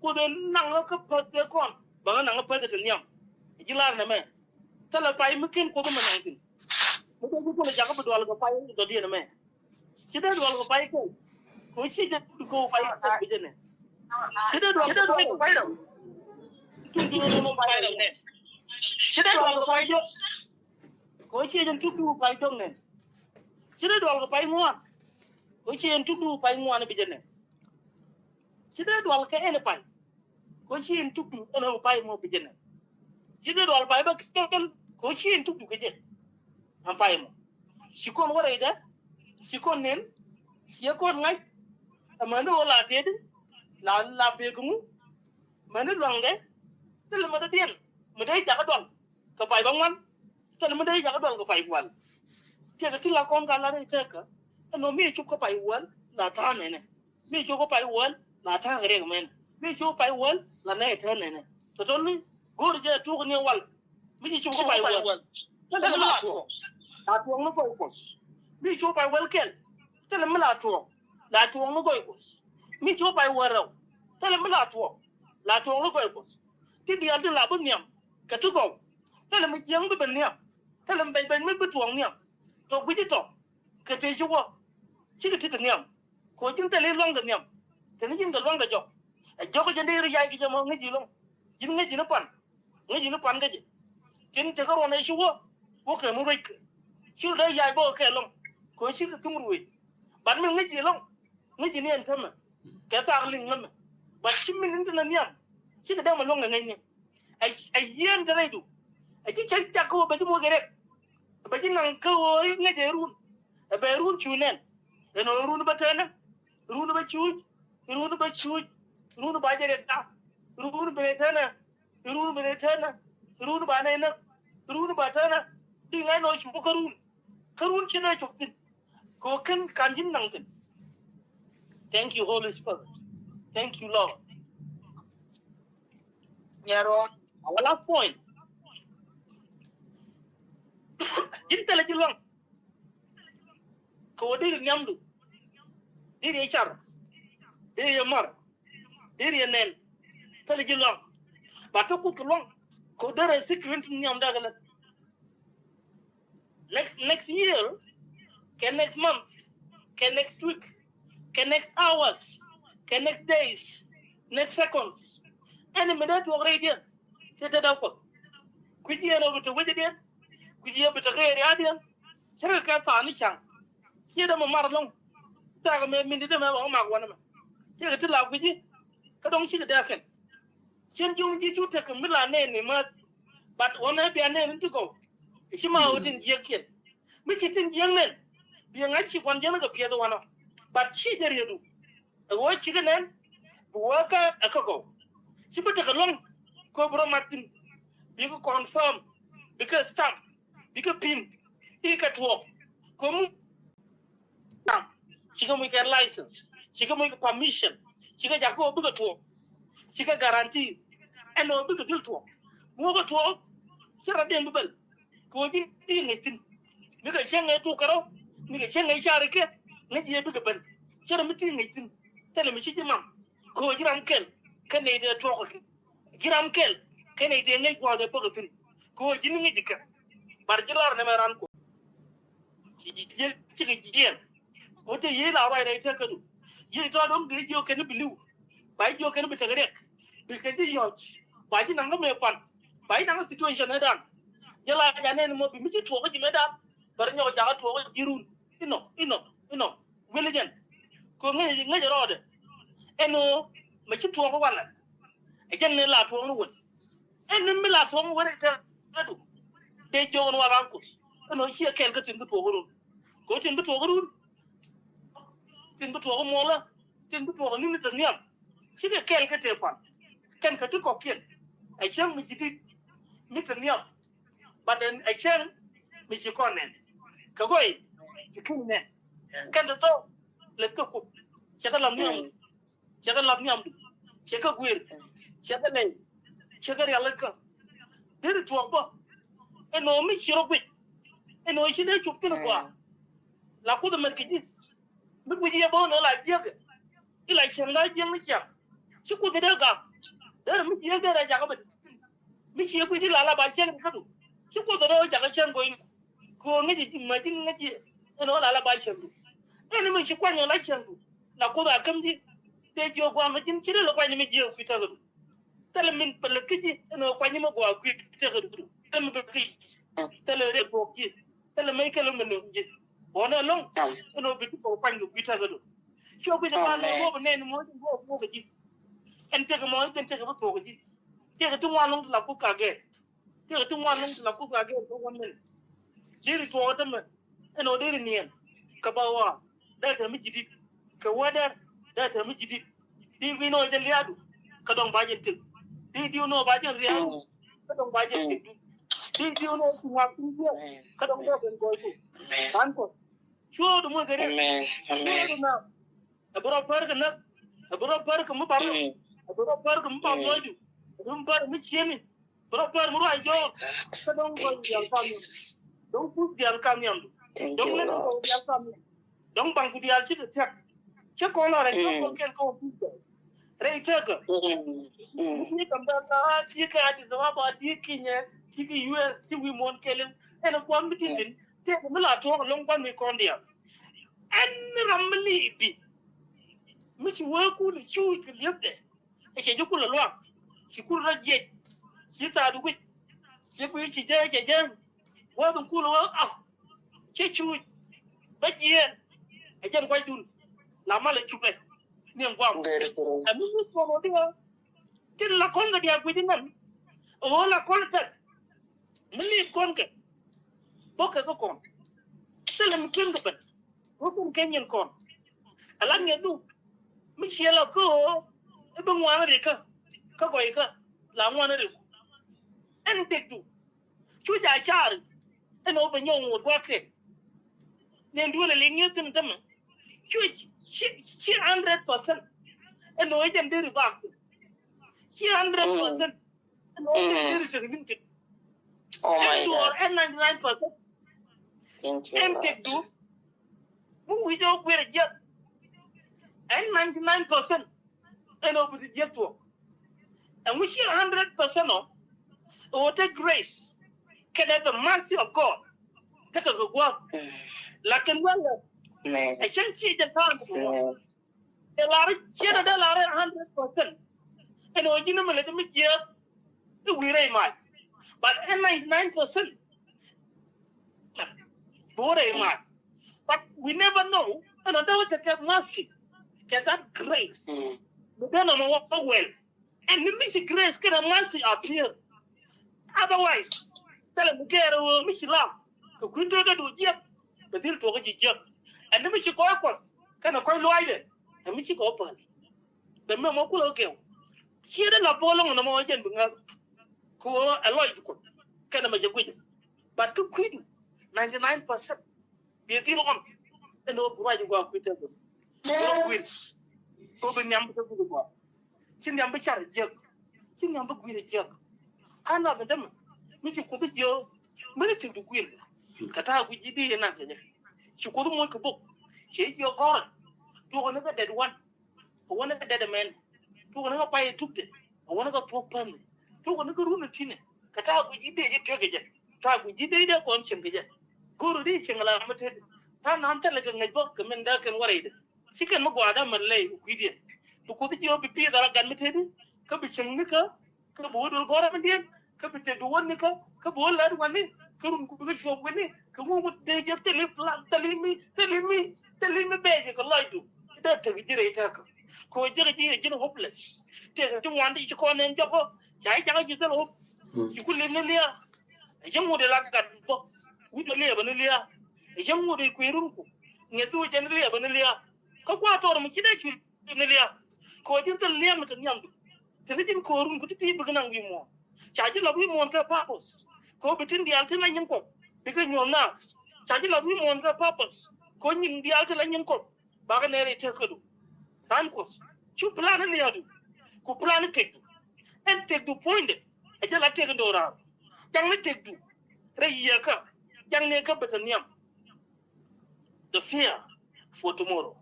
Kuoth ëë naŋ kä päth kɛ kɔn bɛ ŋä naŋ kä päth kɛ nhiam. Ji̱ lar nɛmɛ. Thilɛ pay mi ken Kuoth mi naŋ thi̱n. Ci dee bi kulɛ jakä bi dual kɛ pay dɔ̱diɛn ɛmɛ. Ci dee dual kɛ pay kɛ. Kɛ ci jɛ tuk kɛ pay kɛ bi jɛ nɛ. Ci dee dual kɛ pay rɛw. Tuk tuk kɛ pay rɛw nɛ. Ci dee dual kɛ pay diɔk. Kɛ ci jɛ tuk tuk pay diɔk nɛ. Ci dee dual kɛ pay ŋuan. Kɛ ci jɛ tuk tuk pay ŋuan bi jɛ nɛ. Ci dee dual kɛ ɛn pay. Kɛ ci jɛ tuk tuk ɛn pay mɔ bi jɛ nɛ. Ci dee dual pay bä kɛl. Kɛ ci jɛ tuk tuk kɛ jɛ. An pay mɔ. Ci kɔn wä rɛydɛ. Ci kɔn nen. Ci kɔn ŋa̱c. Amäni wä la tëëdi. La la bek ŋu. Mäni luaŋdɛ. Thilɛ mä dɔ̱diɛn. Mä dee jakä dual. Kɛ pay bä ŋuan. Thilɛ mä dee jakä dual kɛ pay wäl. Tiɛkɛ ti la kɔn ka la rɛy tɛɛkä. Ɛn nɔ mi cop kä pay wäl la ta̱a̱ nɛnɛ. Mi cop kä pay wäl la ta̱a̱ kɛ riɛk mɛnɛ. Mi cop kä pay wäl la nɛy tɛɛr nɛnɛ. Tɔ̱tɔ̱ni go̱o̱r jɛ tuɔk ni wal. Mi ci cop kä pay wäl. Thilɛ mi la tuɔɔk. La tuɔɔk ni gɔy kuɔth. Mi cop pay wäl kɛl. Thilɛ mi la tuɔɔk. La tuɔɔk ni gɔy kuɔth. Mi cop pay wäl rɛw. Thilɛ mi la tuɔɔk. La tuɔɔk ni gɔy kuɔth. Ti diaal ti la bi nhiam. Kɛ ti gɔw. Thilɛ mi jiäŋ bi ben nhiam. Thilɛ mi bɛny bɛny mi bi tuɔɔk nhiam. Tɔ guic itɔ. Kɛ tëë ci wä. Cikɛ ti ti nhiam. Kɛ ɣöö ji̱n thilɛ i̱ luaŋkɛ nhiam. Teni ji̱n kɛ luaŋkɛ jɔk. Ɛ jɔk jɛ dee ri yac kɛ jɛ mɔ ŋäc ji̱ lo̱ŋ. Ji̱n ŋäc ji̱n i̱ pan. Ŋäc ji̱n i̱ pan kä jɛ. Tin tekɛ ruɔn ɛ ci wä. Wä kɛ mi ruec kɛ. Ci rɔ dee yac bä kɛ lo̱ŋ. Kɛ ɣöö cikɛ thum ruëëc. Bat min ŋäc ji̱ lo̱ŋ. Ŋäc ji̱ ni ɛn tämɛ. Kɛ thaak liŋ ŋämɛ. Bat ci min in ti nɛ nhiam. Cikɛ dee mɛ luaŋkɛ ŋäcni. Ɛ, ɛ yieen te rɛydu. Ɛ ji̱ cäŋ cak kä ɣöö bɛ ji̱ moc kɛ rɛk. Bɛ ji̱ naŋ kä ɣöö i̱ ŋäc ɛ run. Ɛ bɛ run cu nɛn. Ɛn ɣöö run bä tɛnɛ. Run bä cuuc. Run bä cuuc. Run ba jɛ rɛk da. Run bɛ tɛnɛ. Run bɛ tɛnɛ. Run ba nɛy näk. Run ba tɛnɛ. Di ŋa̱c nɔ cu kä run. Kä run ci nɛ cop thi̱n. Kɛ ɣöö kɛn kan ji̱n naŋ thi̱n. Thank you, Holy Spirit. Thank you, Lord. Nyarɔn. Our last point. Ji̱n thilɛ ji̱ luaŋ. Kɛ ɣöö deri nhiamdu. Deri yɛ car. Deri yɛ mar. Deri yɛ nɛn. Thilɛ ji̱ luaŋ. Ba te kuth kɛ luaŋ. Kɛ ɣöö derɛ secret nhiamda kɛ lät. Next, next year, kɛ next month, kɛ next week, kɛ next hours, kɛ next days, next seconds. Ɛn mi dee tuɔɔk rɛydiɛn. Te te dee kuɔth. Kui̱c yɛn ɔ bi te wecdiɛn. Kui̱c yɛn bi te kɛ ria̱a̱diɛn. Cä kɛ kɛ thaani ca̱ŋ. Ciɛ dee mɛ mar lo̱ŋ. Thaak mɛ min di dee mɛ bɛ kɛ mak wanɛ mɛ. Ciɛ kɛ ti la kui̱ci. Kä dɔ̱ŋ cikɛ dee kɛn. Cien juŋ ji̱ cu tek mi la nɛɛni ma. But wanɛ bia nɛɛni ti gɔw. Ci ma ɣöö tin jiɛkiɛn. Mi ci tin jiɛk nɛn. Bi ŋa̱c ci kuan jiɛn kɛ piɛth wanɔ. But ci jɛ riɛdu. Ɛ ɣöö cikɛ nɛn. Bi wä kä ɛ kä gɔw. Ci bi tekɛ luɔ̱ŋ. Kɛ bi rɔ mat thi̱n. Bikɛ confirm. Bikɛ stamp. Bikɛ pin. Ikɛ tuɔɔk. Kɛ mi Cikɛ muc kɛ license, cikɛ muc kɛ permission, cikɛ jakä ɣöö bikɛ tuɔɔk, cikɛ guarantee ɛn ɣöö bikɛ dhil tuɔɔk. Mi wä kɛ tuɔɔk, cɛ rɔ den bi bɛl. Kɛ ɣöö ji̱n ti ŋäc thi̱n. Mi kɛ cäŋ ŋäc tuk kärɔ̱, mi kɛ cäŋ ŋäc cari kɛ, ŋäc yɛ bikɛ ben. Cɛ rɔ mi ti ŋäc thi̱n. Thilɛ mi ci ji̱ mam. Kɛ ɣöö ji̱ ram kɛl, kɛ nɛy dee tuɔɔk kɛ. Ji̱ ram kɛl, kɛ nɛy dee ŋäc gua̱a̱th ɛ bäkɛ thi̱n. Kɛ ɣöö ji̱n ŋäc kɛ. Bar ji̱ lar nɛmɛ ran kuɔ. Ci ji̱ cikɛ jiɛn. Wä te yiey la ruac rɛy tekädu. Yiey tɔ̱ dɔ̱ŋ bi jiök kɛn bi li̱w. Ba jiök kɛn bi tek riɛk. Bi kɛn ji̱ yɔ̱c. Ba ji̱ naŋ kä mëë pan. Ba ji̱ naŋ kä situation ɛ dan. Jɛ la ja nɛn mɔ bi mi ci tuɔɔk kä ji̱ mëë dan. Bär nyɔk jakä tuɔɔk kä ji̱ run. Inɔ, inɔ, inɔ. Wili jɛn. Kɛ ŋäc, ŋäc rɔɔdɛ. Ɛn ɣöö mɛ ci tuɔɔk kä walɛ. Ɛ jɛn ni la tuɔɔk ni wun. Ɛn ni mi la tuɔɔk ni wun ɛ tɛr ɛ du. Dee jiök ni wa ran kuth. Ɛn ɣöö ciɛ kɛɛl kä tin bi tuɔɔk run. Kɛ ɣöö tin bi tuɔɔk run. Tin bi tuɔɔk muɔlä. Tin bi tuɔɔk ni ni te nhiam. Cikɛ kɛɛl kä tëë pan. Kɛn kɛ ti kɔkiɛn. Ɛ cäŋ mi ji̱ dit. Mi te nhiam. But then ɛ cäŋ mi ci kɔn nɛn. Kɛ gɔy. Ti kin nɛn. Kɛn te tɔ. Lɛt kɛ kup. Cɛ kɛ lam nhiam. Cɛ kɛ lath nhiamdu, cɛ kɛ guir, cɛ kɛ nɛy, cɛ kɛ rialikä. Deri tuɔɔk bä. Ɛn ɣöö mi ci rɔ guic. Ɛn ɣöö ci dee cop thi̱n gɔaa. La kuoth ɛmɛn kɛ ji̱. Mi guic yɛ bä ɣän ɣä la jiäkɛ. I̱ la cieŋ la jiäk ni ciaŋ. Ci kuoth dee gam. Deri mi jiäk dee rɛ jakä bɛ ti thi̱n. Mi ci yɛ guic i̱ la la ba cieŋ ni kädu. Ci kuoth dee rɔ jakä cieŋ go̱o̱ny. Kɛ ɣöö ŋäci ji̱, ma ji̱n ŋäci. Ɛn ɣöö la la ba cäŋdu. Ɛn mi ci kuany ɣä la cäŋdu. La Kuoth a käm ji̱. Tëë jiök gua̱a̱m mi ji̱n ci rɛl ɛ kuany mi jiääk kui̱ täkädu. Thilɛ min päl kä ji̱ ɛn ɣöö kuany mi gɔaa kui̱ täkädu. Thilɛ min päl kä ji̱. Thilɛ rɛy buɔk ji̱. Thilɛ mec kɛl mi nöŋ ji̱. Ɣɔ̱n ɛlɔ̱ŋ. Ɛn ɣöö bi ti kɔk kuany kɛ kui̱ täkädu. Cuɛ guic ɛ pal ɛ ɣöö bi nɛn mɔ ji̱ ɣöö buɔk ji̱. Ɛn tëk mɔ ji̱ ɛn tëk bi thuɔk ji̱. Tëk ti ŋuan lɔ̱ŋ ti la Kuoth ka gɛɛt. Tëë ti ŋuan lɔ̱ŋ ti la Kuoth ka gɛɛr kä wan mɛn. Deri tuɔɔk tämɛ. Ɛn ɣöö deri niɛn. Kɛ ba ɣɔaa. Dee tɛm mi ji̱ di̱t. Kɛ wädɛr. Dee tɛm mi ji̱ di̱t. Dee gui̱n ɣöö jɛ liaadu. Kä dɔ̱ŋ ba jɛ tëk. Dee diw ni ɣöö ba jɛ riaadu. Kä dɔ̱ŋ ba jɛ tëk. Dee diw ni ɣöö ti ŋuak ti jiɛk. Kä dɔ̱ŋ dee ben gɔɔyku. Ran kɔ. Cuɔɔdu muth ɛ riɛk. Cuɔɔdu na. Ɛ bi rɔ pär kɛ näk. Ɛ bi rɔ pär kɛ mi bap rɔ. Ɛ bi rɔ pär kɛ mi bap lɔcdu. Ɛ bi rɔ pär kɛ mi cieni. Bi rɔ pär mi ruac jɔɔk. Kä dɔ̱ŋ gɔl diaal kam yɛn. Dɔ̱ŋ puth diaal kam yɛn. Dɔ̱ŋ lɛn kɛ diaal kam yɛn. Dɔ̱ŋ baŋku diaal cikɛ thiak. Cä kɔn la rɛy kɛ kɔn kɛn kɛ wä puth diaal. Rɛy tekä. Mi ti kɛ bɛ la ti kɛ Addis Ababa ti kɛ Kenya ti kɛ U S ti wi̱i̱ muɔ̱ɔ̱n kɛlɛ. Ɛn kuan mi ti thin. Tëë mi la tuɔɔk ɛlɔ̱ŋ kuan mi kɔn diaal. Ɛn ram mi liipi mi ci wee kul cuuc kɛ liepdɛ. Ɛ cɛ ji̱ kul ɛ luaak ci kul rɔ jiɛc ci thaadu guic ci guic ci jɛ cɛ jɛ. Wee bi kul wee a cɛ cuuc bä jiɛɛn. Ɛ jɛn guacdun la mal ɛ cupɛ ni ɛn guam. Ɛ mi mi thuɔk wä diɛ. Tin la kɔn kɛ diaal guic inɛn. Ɛ ɣöö la kɔn kɛ mi liip kɔn kɛ bä kɛ kä kɔn. Thilɛ mi ken kɛ ben wä kɔn kɛ nyin kɔn. Ɛ la ŋiɛtdu mi ciɛ la kä ɣöö i̱ bi ŋuan rikä kä gɔykä la ŋuan riku. Ɛn dikdu cu ja caari. Ɛn ɣöö bɛ nyɔk ŋot gua̱a̱k kɛ. Nɛn duël ɛ li ŋi̱eth thi̱n tämɛ cu ci ci hundred percent. Ɛn ɣöö jɛn deri bak thi̱n ci hundred percent. Ɛn ɣöö jɛn deri tek ni̱n thi̱n. Ɛn duɔɔr ɛn ninety nine percent. Ɛn tekdu mi wi̱c ɣöö guiɛr ɛ jiäk. Ɛn ninety nine percent. Ɛn ɣöö bi ti jiäk tuɔɔk. Ɛŋu ci hundred percent ɔ ɣöö te grace kɛnɛ the mercy of God. Tekɛ kɛ gua̱a̱k. Lakin wälɛ ɛ cäŋ ci jɛ ta̱a̱n kɛ gua̱a̱k. Ɛ lar ciet ɛ dee lar hundred percent. Ɛn ɣöö ji̱n mi lät mi jiääk i̱ wi̱i̱ rɛy mac. But ɛn ninety nine percent bi wä rɛy mac. But we never know. Ɛn ɣöö dee wä tekɛ mercy kɛ that grace. Bi dee nɔmɔ wä wä wɛl. Ɛn ni mi ci grace kɛnɛ mercy appear. Otherwise thilɛ mi gɛɛr ɛ ɣöö mi ci lam kɛ kui̱ tekä du jiɛk. Bɛ dhil tuɔk ji̱ jiɛk. Ɛn ni mi ci kɔc kuɔth kɛnɛ kɔc luaacdɛ. Ɛn mi ci kɔc päl bɛ mɛmɔ kulɛ kɛ kɛw. Ciɛ dee la bol lɔŋ nɔmɔ jɛn bi ŋäk. Kɛ ɣöö ɛ lɔcdu kuɔth kɛnɛ mɛ cɛ guic. But kä kui̱du ninety nine percent. Bi dhil ɣɔn ɛn ɣöö bi ruac in gɔaa kui̱ tɛth. Bi rɔ guir kɛ ɣöö bi nhiam bi te guic in gɔaa. Ci nhiam bi car jiäk. Ci nhiam bi guir jiäk. Kä na bi dämɛ mi ci kuoth jiö mi ni tik di guir. Kɛ ta̱a̱ guic ji̱ di yɛ nak kɛ jɛ. Ci kuoth moc kɛ bok ci jiö gɔrɛ. Tuɔk ni kɛ dɛt wan. Ɛ wänä kɛ dɛt ɛmɛn. Tuɔk ni kɛ pay ɛ tukdɛ. Ɛ wänä kɛ tuɔk pändɛ. Tuɔk ni kɛ run ɛ tinɛ. Kɛ ta̱a̱ guic ji̱ dee ji̱ tek kɛ jɛ. Ta̱a̱ guic ji̱ dee dee kɔn cieŋ kɛ jɛ. Go̱o̱r di cieŋ la mi tet. Ta̱a̱ nan thilɛ kɛ ŋäc bä kɛ min dee kɛn wä rɛydɛ. Ci kɛn mi gua̱a̱r dee män lɛy kɛ kui̱diɛn. Bi kuoth ji̱ ɣöö bi pi̱i̱th ala gat mi tet. Kä bi cieŋ ni kä. Kä bi wä duel gɔ̱rä mi diɛn. Kä bi tet bi wä ni kä. Kä bi wä lät wani. Kä run ku bi kɛ cuɔp wani. Kä ŋuŋ dee jɛ thili plan thili mi thili mi thili mi bɛɛ jɛ kɛ lɔcdu. Dee tek ji̱ rɛy tɛkä. Kɛ ɣöö ji̱ kɛ ji̱ ji̱n hopeless. Tëëkɛ ti ŋuan ti ci kɔn nɛn jɔkɔ. Ca ji̱ jakä ji̱ thil hop. Ci ku li̱p ni lia̱a̱. Ɛ cä ŋut ɛ la gat bä. Wi̱c bä liɛpä ni lia̱a̱. Ɛ cä ŋut ɛ kui̱ runku. Ŋi̱eth du cɛ ni liɛpä ni lia̱a̱. Kä gua̱a̱th tɔɔr mi ci dee cuc ni lia̱a̱. Kɛ ɣöö ji̱n thil lia̱a̱ mi te nhiamdu. Te ni ji̱n köör runku ti̱ti̱ bikɛ naŋ wi̱i̱ muɔ̱ɔ̱n. Ca ji̱ lath wi̱i̱ muɔ̱ɔ̱n kɛ purpose. Kɛ ɣöö bi tin diaal tin la nyin kuɔth bikɛ nyuɔ̱th naath. Ca ji̱ lath wi̱i̱ muɔ̱ɔ̱n kɛ purpose. Kɛ ɣöö nyin diaal tin la nyin kuɔth. Bakɛ nɛɛr i̱ tek kädu. Ran kuɔth cu plan i̱ lia̱a̱du. Ku plan i̱ tekdu. Ɛn tekdu puɔ̱nydɛ ɛ jɛ la tek in do̱raar. Jaŋni tekdu rɛy yiëëkä. Jaŋni kä bɛ te nhiam. The fear for tomorrow.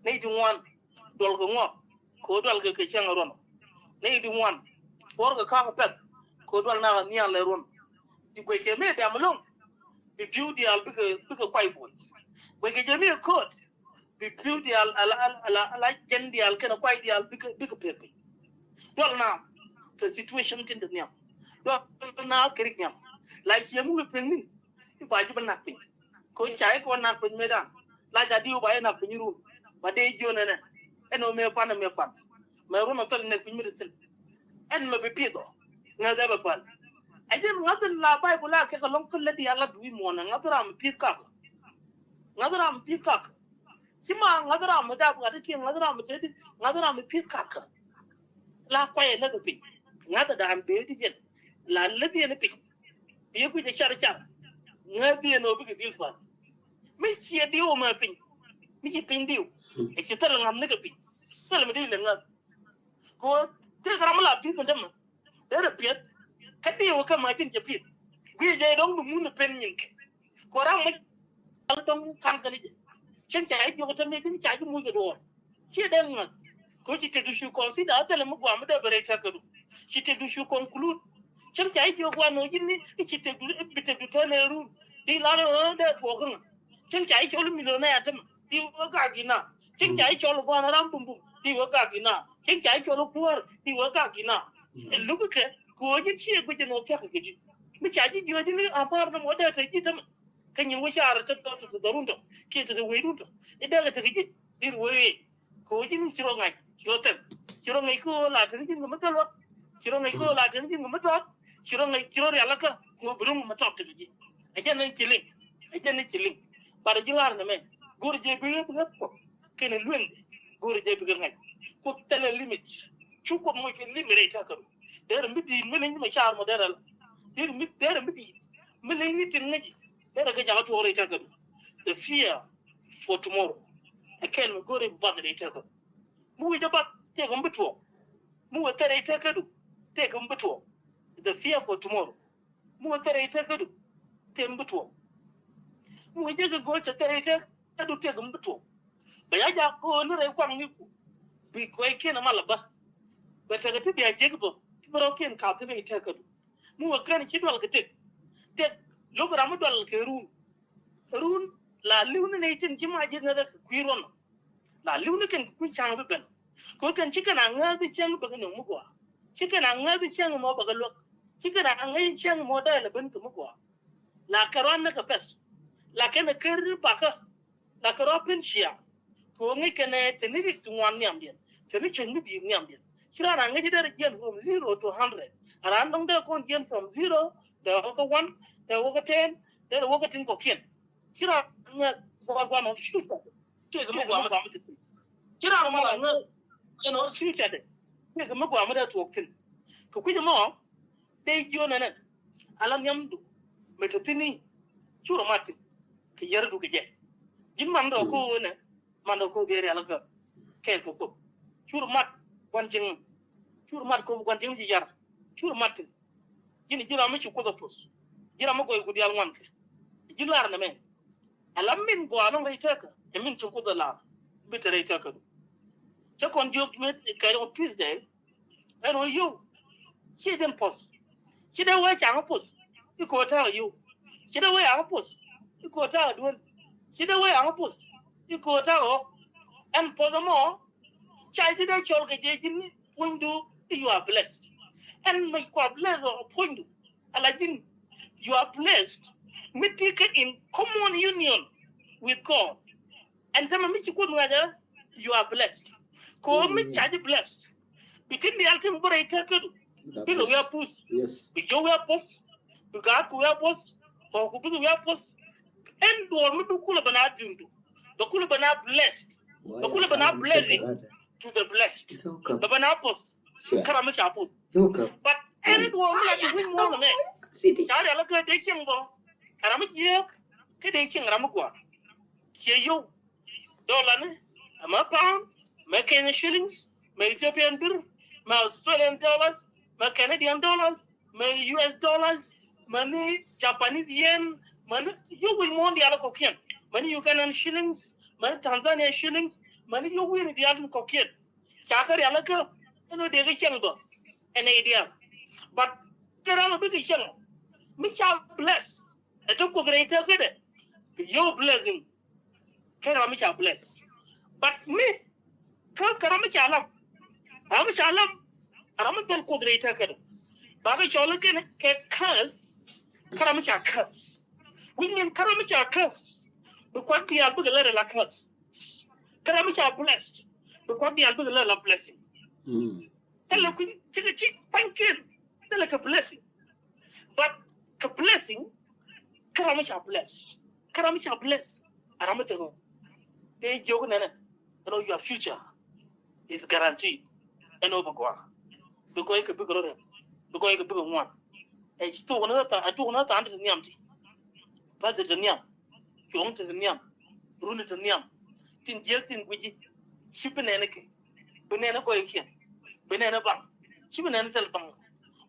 Nɛy ti ŋuan duɔlkɛ ŋuak kɛ ɣöö dualkɛ kɛ cäŋ ruɔ̱n. Nɛy ti ŋuan puɔ̱rkɛ ka̱a̱k pɛth kɛ ɣöö dual nakɛ nhial lɛ ruɔ̱n. Ti guɛckɛ mëë dɛm ɛlɔ̱ŋ. bi pi̱w diaal bikɛ, bikɛ kuay buɔy. Kuay kɛ jɛ mi ko̱o̱t bi pi̱w diaal ala, ala, ala, ala jɛn diaal kɛnɛ kuay diaal bikɛ, bikɛ pek piny. Dual na kɛ situation tin te nhiam. Dual na kɛ rik nhiam. La ciɛ mi wä pek ni̱n i̱ ba ji̱ bä nak piny. Kɛ ca i̱ kɔ nak piny mëëdan la ca diw ba i̱ nak piny run. Ba dee jiön ɛnɛ ɛn ɔ mëë pan ɛ mëë pan. Mɛ ruɔn ɔ thil nɛk piny mi ti thin. Ɛn mɛ bi pi̱th ɔ ŋäth ɛ bɛ päl. Ɛ jɛn ŋäth in la Baibul a kɛ kɛ lɔŋ kä lät diaal la dui̱ muɔ̱ɔ̱nɛ ŋäth ram mi pi̱th kak. Ŋäth ram mi pi̱th kak. Ci ma ŋäth ram mi dap ŋa̱t i̱ kiɛ ŋäth ram mi teti ŋäth ram mi pi̱th kak. La kuayɛ lät ɛ piny ŋäth ɛ daan bee ti jɛn la lät yɛn i̱ piny. Bi yɛ kui̱c ɛ car car ŋäth yɛn ɔ bikɛ dhil päl. Mi ciɛ diw mɛ piny mi ci piny diw. Ɛ ci thil ŋa̱th nikɛ piny thil mi dee lɛ ŋäth. Kɛ ɣöö tëëkɛ ram mi la pi̱th ni tämɛ derɛ piɛth. Kä diw kä ma cin cɛ pi̱th guic jɛ dɔ̱ŋ bi mun pen nyin kɛ. Kɛ ɣöö ram mi cal dɔ̱ŋ ka̱n kɛn jɛ cin ca jiök tämɛ cin ca ji̱ muc kɛ duɔɔr. Ciɛ dee ŋa̱th kɛ ɣöö ci tëkdu cu kɔn thida thilɛ mi guam mi dee bɛ rɛy tɛ̈kädu. Ci tëkdu cu kɔn kulut cin ca jiök guan ɣöö ji̱n ni ci tëkdu bi tëkdu tɛn ɛ run. Di lar ɣöö dee tuɔɔk kä ŋa̱. Cäŋ ca i̱ cɔl i̱ milionɛa tämɛ i̱ wä gak i̱ na. Cäŋ ca i̱ cɔl i̱ gua̱n ram bumbum i̱ wä gak i̱ na. Cäŋ ca i̱ cɔl i̱ kuäär i̱ wä gak i̱ na. Ɛ luk i̱ kɛ kɛ ɣöö ji̱n ciɛ guic ɛn ɣöö thia̱k kɛ ji̱. Mi ca ji̱ jiɔ̱ɔ̱c i̱ ni amäär nɔmɔ dee te ji̱ tämɛ. Kä nyin wä caar te tɔt te dhɔrun tɔ kiɛ te te weydun tɔ i̱ dee kɛ te kɛ ji̱. Dir wee kɛ ɣöö ji̱n ci rɔ ŋa̱c ci rɔ thɛm. Ci rɔ ŋäc kä ɣöö la te ni ji̱n kɛ mi thil wä. Ci rɔ ŋäc kä ɣöö la te ni ji̱n kɛ mi tɔt. Ci rɔ ŋäc ci rɔ rial kä kɛ ɣöö bi ro̱ŋ mi tɔt te kɛ ji̱. Ɛ jɛn ni ci liŋ. Ɛ jɛn ni ci liŋ. But ɛ ji̱ lar nɛ mɛ go̱r jɛ bi ɣäp ɣäp kɔ kɛnɛ lueŋ. Go̱r jɛ bi kɛ ŋa̱c kuoth thilɛ limit. Cu kuoth moc kɛ limit rɛy tɛ̈kädu. Derɛ mi di̱i̱t mi liŋ ni mɛ car mɔ derɛ la derɛ mi derɛ mi di̱i̱t mi liŋ ni tin ŋäci. Derɛ kɛ jakä tuɔɔk rɛy tɛ̈kädu. The fear for tomorrow. Ɛ kɛl mi go̱r i̱ bi bath rɛy tɛ̈kädu. Mi wec jɛ bath tëëkɛ mi bi tuɔɔk. Mi wec thil rɛy tɛ̈kädu tëëkɛ mi bi tuɔɔk. The fear for tomorrow. Mi wä thɛrɛ i̱ tɛk kädu tëë mi bi tuɔɔk. Mi wä jek i̱ go̱o̱c cɛ thɛrɛ i̱ tɛk kädu tëë mi bi tuɔɔk. Bɛ ya jak ko̱o̱n ni rɛy kuaŋ ni ku bi gɔɔykiɛn amal abä. Bɛ tekɛ ti bia jek bä ti bi rɔ̱kiɛn kath thɛrɛ i̱ tɛk kädu. Mi wä kɛn ci dual kɛ tëk tëk lo̱k ram mi dual kɛ run. Run la li̱w ni nɛy tin ci ma jek ŋäthä kɛ kui̱ ruɔn. La li̱w ni kɛn kɛ kui̱ ca̱ŋ bi ben. Kɛ kɛn ci kɛn a ŋäth i̱ cäŋ bäk ni ŋu mi gɔaa. Ci kɛn a ŋäth i̱ cäŋ mɔ bäk luäk. Ci kɛn a ŋäth i̱ cäŋ mɔ dee lɛ ben kɛ mi gɔaa. La kɛ rɔa ni kɛ pɛth. La kɛn a ker ni bakä. La kɛ rɔa pen cia. Kɛ ɣöö ŋäc kɛn ɛ te ni rik ti ŋuan nhiamdiɛn te ni cuny mi bi̱i̱r nhiamdiɛn. Ci raan a ŋäc i̱ derɛ jiɛn from zero to hundred. A raan dɔ̱ŋ dee kɔn jiɛn from zero dee wä kä one dee wä kä ten dee wä kä tin kɔ̱kiɛn. Ci ran ŋäth gua̱a̱r gua̱a̱r mɔ future. Tëëkɛ mi gua̱a̱r mi ti thi̱n. Ci ran mɔ la ŋäth ɛn ɣöö future dɛ. Tëëkɛ mi gua̱a̱r mi dee tuɔɔk thi̱n. Kɛ kui̱c ɛmɔ dee jiön ɛnɛ ala nhiamdu. Mɛ te thi̱n i̱ cu rɔ mat thi̱n kɛ yärdu kɛ jɛ. Ji̱n man rɔ ko̱o̱k ɛnɛ man rɔ ko̱o̱k dee rial kä kɛɛl kɛ kuoth. Cu rɔ mat gua̱n cieŋ. Cu rɔ mat ko̱o̱k gua̱n cieŋ ci yar. Cu rɔ mat thi̱n. Ji̱n ji̱ ram mi ci kuoth apoth. Ji̱ ram mi gɔy ku diaal ŋuan kɛ. Ji̱ lar nɛ mɛ. Ala min gɔaa nɔŋ rɛy tɛkä ɛ min ci kuoth a lar. Bi te rɛy tɛkä du. Cä kɔn jiök mi kɛ rɔ Tuesday. Ɛn wä yio̱w. Ci jɛn poth. Ci dee wee caŋ poth. I̱ ko̱o̱t ta̱a̱ yio̱w. Ci dee wee caŋ poth. I̱ ko̱o̱t ta̱a̱ duel. Ci dee wee caŋ poth. I̱ ko̱o̱t ta̱a̱ ɣɔk. Ɛn poth ɛmɔ. Ca ji̱ dee cɔl kɛ jɛ ji̱n puɔ̱nydu i̱ you are blessed. Ɛn mec kua blessed ɔ puɔ̱nydu ala ji̱n you are blessed. Mi ti kä in common union with God. Ɛn tämɛ mi ci kuoth ŋa̱cä you are blessed. Kɛ ɣöö mi ca ji̱ blessed. Bi tin diaal tin bä rɛy tɛk kädu bikɛ wi̱i̱ aputh. Bi yio̱w wi̱i̱ aputh. Bi gaatku wi̱i̱ aputh. Kɔɔku bikɛ wi̱i̱ aputh. Ɛn duɔɔr mi bi kulɛ ben a di̱ŋdu. Bɛ kulɛ ben a blessed. Bɛ kulɛ ben a blessing to the blessed. Bɛ ben a puth. Kä ram mi ca puth. But ɛn duɔɔr mi la bi wi̱i̱ muɔ̱ɔ̱n ɛmɛ. Ca rial kä dee cieŋ bä. Ɛ ram mi jiääk kä dee cieŋ ram mi gua̱a̱r. Ciɛ yio̱w. Dollar ni, mɛ pound, mɛ Kenya shillings, mɛ Ethiopian birr, mɛ Australian dollars, mɛ Canadian dollars, mɛ U S dollars, mɛ ni Japanese yen, mɛ ni yio̱w wi̱i̱ muɔ̱ɔ̱n diaal kɔ̱kiɛn, mɛ ni Ugandan shillings, mɛ ni Tanzania shillings, mɛ ni yio̱w wi̱i̱ni diaal tin kɔ̱kiɛn. Ca kɛ rial kä ɛn ɣöö dee kɛ cieŋ bä ɛn ɛ diaal. But kɛ ram a bikɛ cieŋ mi ca bless. Ɛ te Kuoth rɛy tekädɛ. Your blessing. Kä ram mi ca bless. But mi kä kä ram mi ca lam. Ram mi ca lam. Ram mi dhɔl Kuoth rɛy tekädɛ. Ba kɛ cɔl kɛn kɛ curse. Kä ram mi ca curse. Which mean kä ram mi ca curse. Bi kuak diaal bikɛ lɛ rɛ la curse. Kä ram mi ca blessed. Bi kuak diaal bikɛ lɛ la blessing. Thilɛ kui̱ cikɛ ci pa̱nykiɛn. Thilɛ kɛ blessing. But kɛ blessing kä ram mi ca bless. Kä ram mi ca bless a ram mi tekɛ. Dee jiök nɛnɛ. You know, your future is guaranteed. Ɛn ɣöö bi gɔaa. Bi gɔaa kɛ bikɛ rɔ rɛm. Bi gɔaa kɛ bikɛ ŋuan. Ɛ ci thok ni ɣä tha̱a̱ŋ, ɛ thok ni ɣä tha̱a̱ŋ ti ti nhiam ti. Pa̱th ti ti nhiam. Cuɔ̱ŋ ti ti nhiam. Run ti ti nhiam. Tin jiäk tin guici. Ci bi nɛn kɛ. Bi nɛn gɔykiɛn. Bi nɛn baŋ. Ci bi nɛn thil baŋ.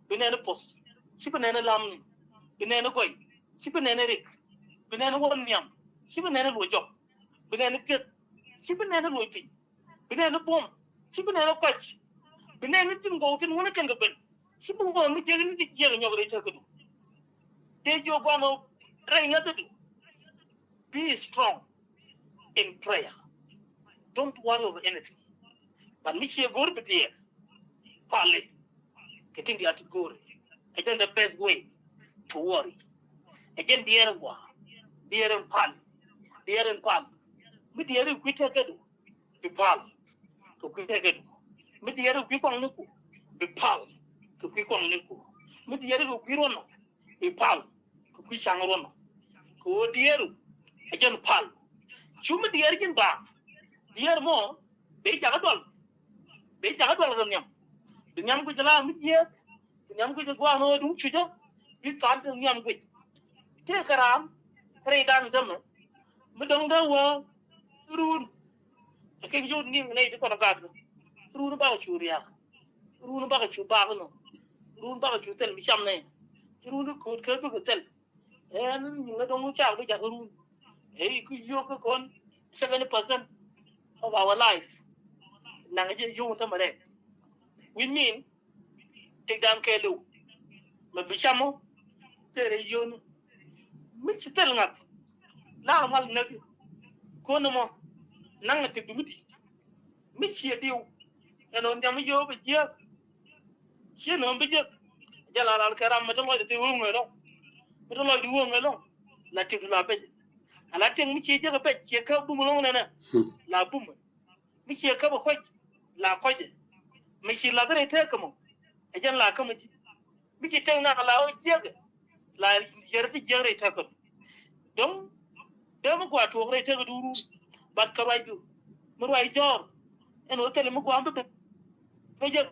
Bi nɛn poth. Ci bi nɛn lamni. Bi nɛn gɔy. Ci bi nɛn rik. Bi nɛn wä nhiam. Ci bi nɛn luɔ jɔk. Bi nɛn pieth. Ci bi nɛn luɔ piny. Bi nɛn buɔm. Ci bi nɛn kɔc. Bi nɛn tin gɔw tin wä ni kɛn kɛ ben. Ci bi wä mi jiäk ni ti jiäk nyɔk rɛy tekädu. Dee jiök gua̱a̱ŋ rɛy ŋäthädu. Be strong in prayer. Don't worry over anything. But mi ciɛ go̱r bi diɛɛr. Pali. Kɛ tin diaal ti go̱r. Ɛ jɛn the best way to worry. Ɛ jɛn diɛɛr in gɔaa. Diɛɛr in pali. Diɛɛr in pali. Mi diɛɛr in kui̱ tekädu. Bi pal kɛ kui̱ tekädu. Mi diɛɛr kɛ kui̱ kɔaŋniku. Bi pal kɛ kui̱ kɔaŋniku. Mi diɛɛr kɛ kui̱ ruɔnɔ. Bi pal kɛ kui̱ caŋ ruɔnɔ. Kɛ ɣöö diɛɛru ɛ jɛn pal. Cu mi diɛɛr ji̱n baaŋ. Diɛɛr mɔ ben jakä dual. Ben jakä dual kɛ nhiam. Bi nhiam guic la mi jiääk. Bi nhiam guic gua̱a̱n ɣöö duŋ cucä. Bi tha̱a̱n ti nhiam guic. Tëëkɛ raan rɛydan tämɛ. Mi dɔ̱ŋ dee wä run. Ɛ kek yot niŋ nɛy ti kɔn gat kɛ. Run bakɛ cu ria̱a̱k. Run bakɛ cu baak nɔ. Run bakɛ cu thil mi cam nɛ. Run ko̱o̱t kä bikɛ thil. Ɛn nyiŋä dɔ̱ŋ cak bi jakä run. Ɛ ki yio̱k kä kɔn seventy percent of our life. Naŋ jɛ yio̱k tämɛ rɛk. We mean Tëkdan kɛɛliw mɛ bi camɔ. Tëë rɛy yio̱o̱ni mi ci thil ŋa̱th. Lar mal näk ko̱n ɛmɔ naŋ tëkdu mi di̱i̱t mi ciɛ diw. Ɛn ɣän nhiam mi yio̱o̱ bɛ jiääk. Ciɛ nööm bi jiäk. Jɛ la ral kɛ ram mi te lɔcdɛ te ɣööŋ ɛlɔ̱ŋ. Mi te lɔcdɛ ɣööŋ ɛlɔ̱ŋ. La tëkdu la pec. Ala tëk mi ciɛ jiäk ɛ pec ciɛ käp bum ɛlɔ̱ŋ nɛnɛ. La bum ɛ. Mi ciɛ käp ɛ kɔc la kɔcɛ. Mi ci lath rɛy tëëk kä mɔ ɛ jɛn la kä mi ji̱. Mi ci tëëk nak la ɣöö jiäkɛ la yär ti jiäk rɛy tëëk kä. Dɔ̱ŋ dee mi gua tuɔɔk rɛy tëëk kä duuru. Bat kä ruacdu mi ruac jɔɔr. Ɛn ɣöö thilɛ mi gua mi bɛ bɛ jek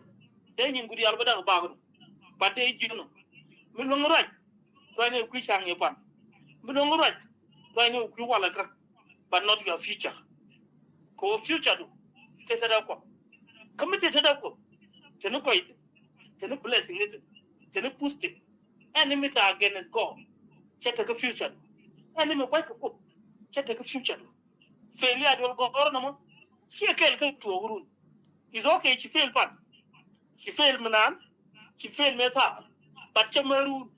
dee nyin ku diaal bä dak bakdu. Bat dee ji̱n ɔ mi luäŋ ruac. Ruacni kui̱ ca̱ŋ i̱ pan mi luäŋ ruac. Ruacni kui̱ walɛ kä. But not your future. Kɛ wä future du te te dee kuɔth. Kä mi te te dee kuɔth te ni kɔc thi̱n te ni blessing ni thi̱n te ni pustin. Ɛn ni mi te against God cɛ te kä future du. Ɛn ni mi kuac kɛ kuoth cɛ te kä future du. Failure duɔl gɔ̱rä nɔmɔ ciɛ kɛl kä tuɔɔk run. Is okay ci fail pan. Ci fail mi naan ci fail mi thaar. But cɛ märun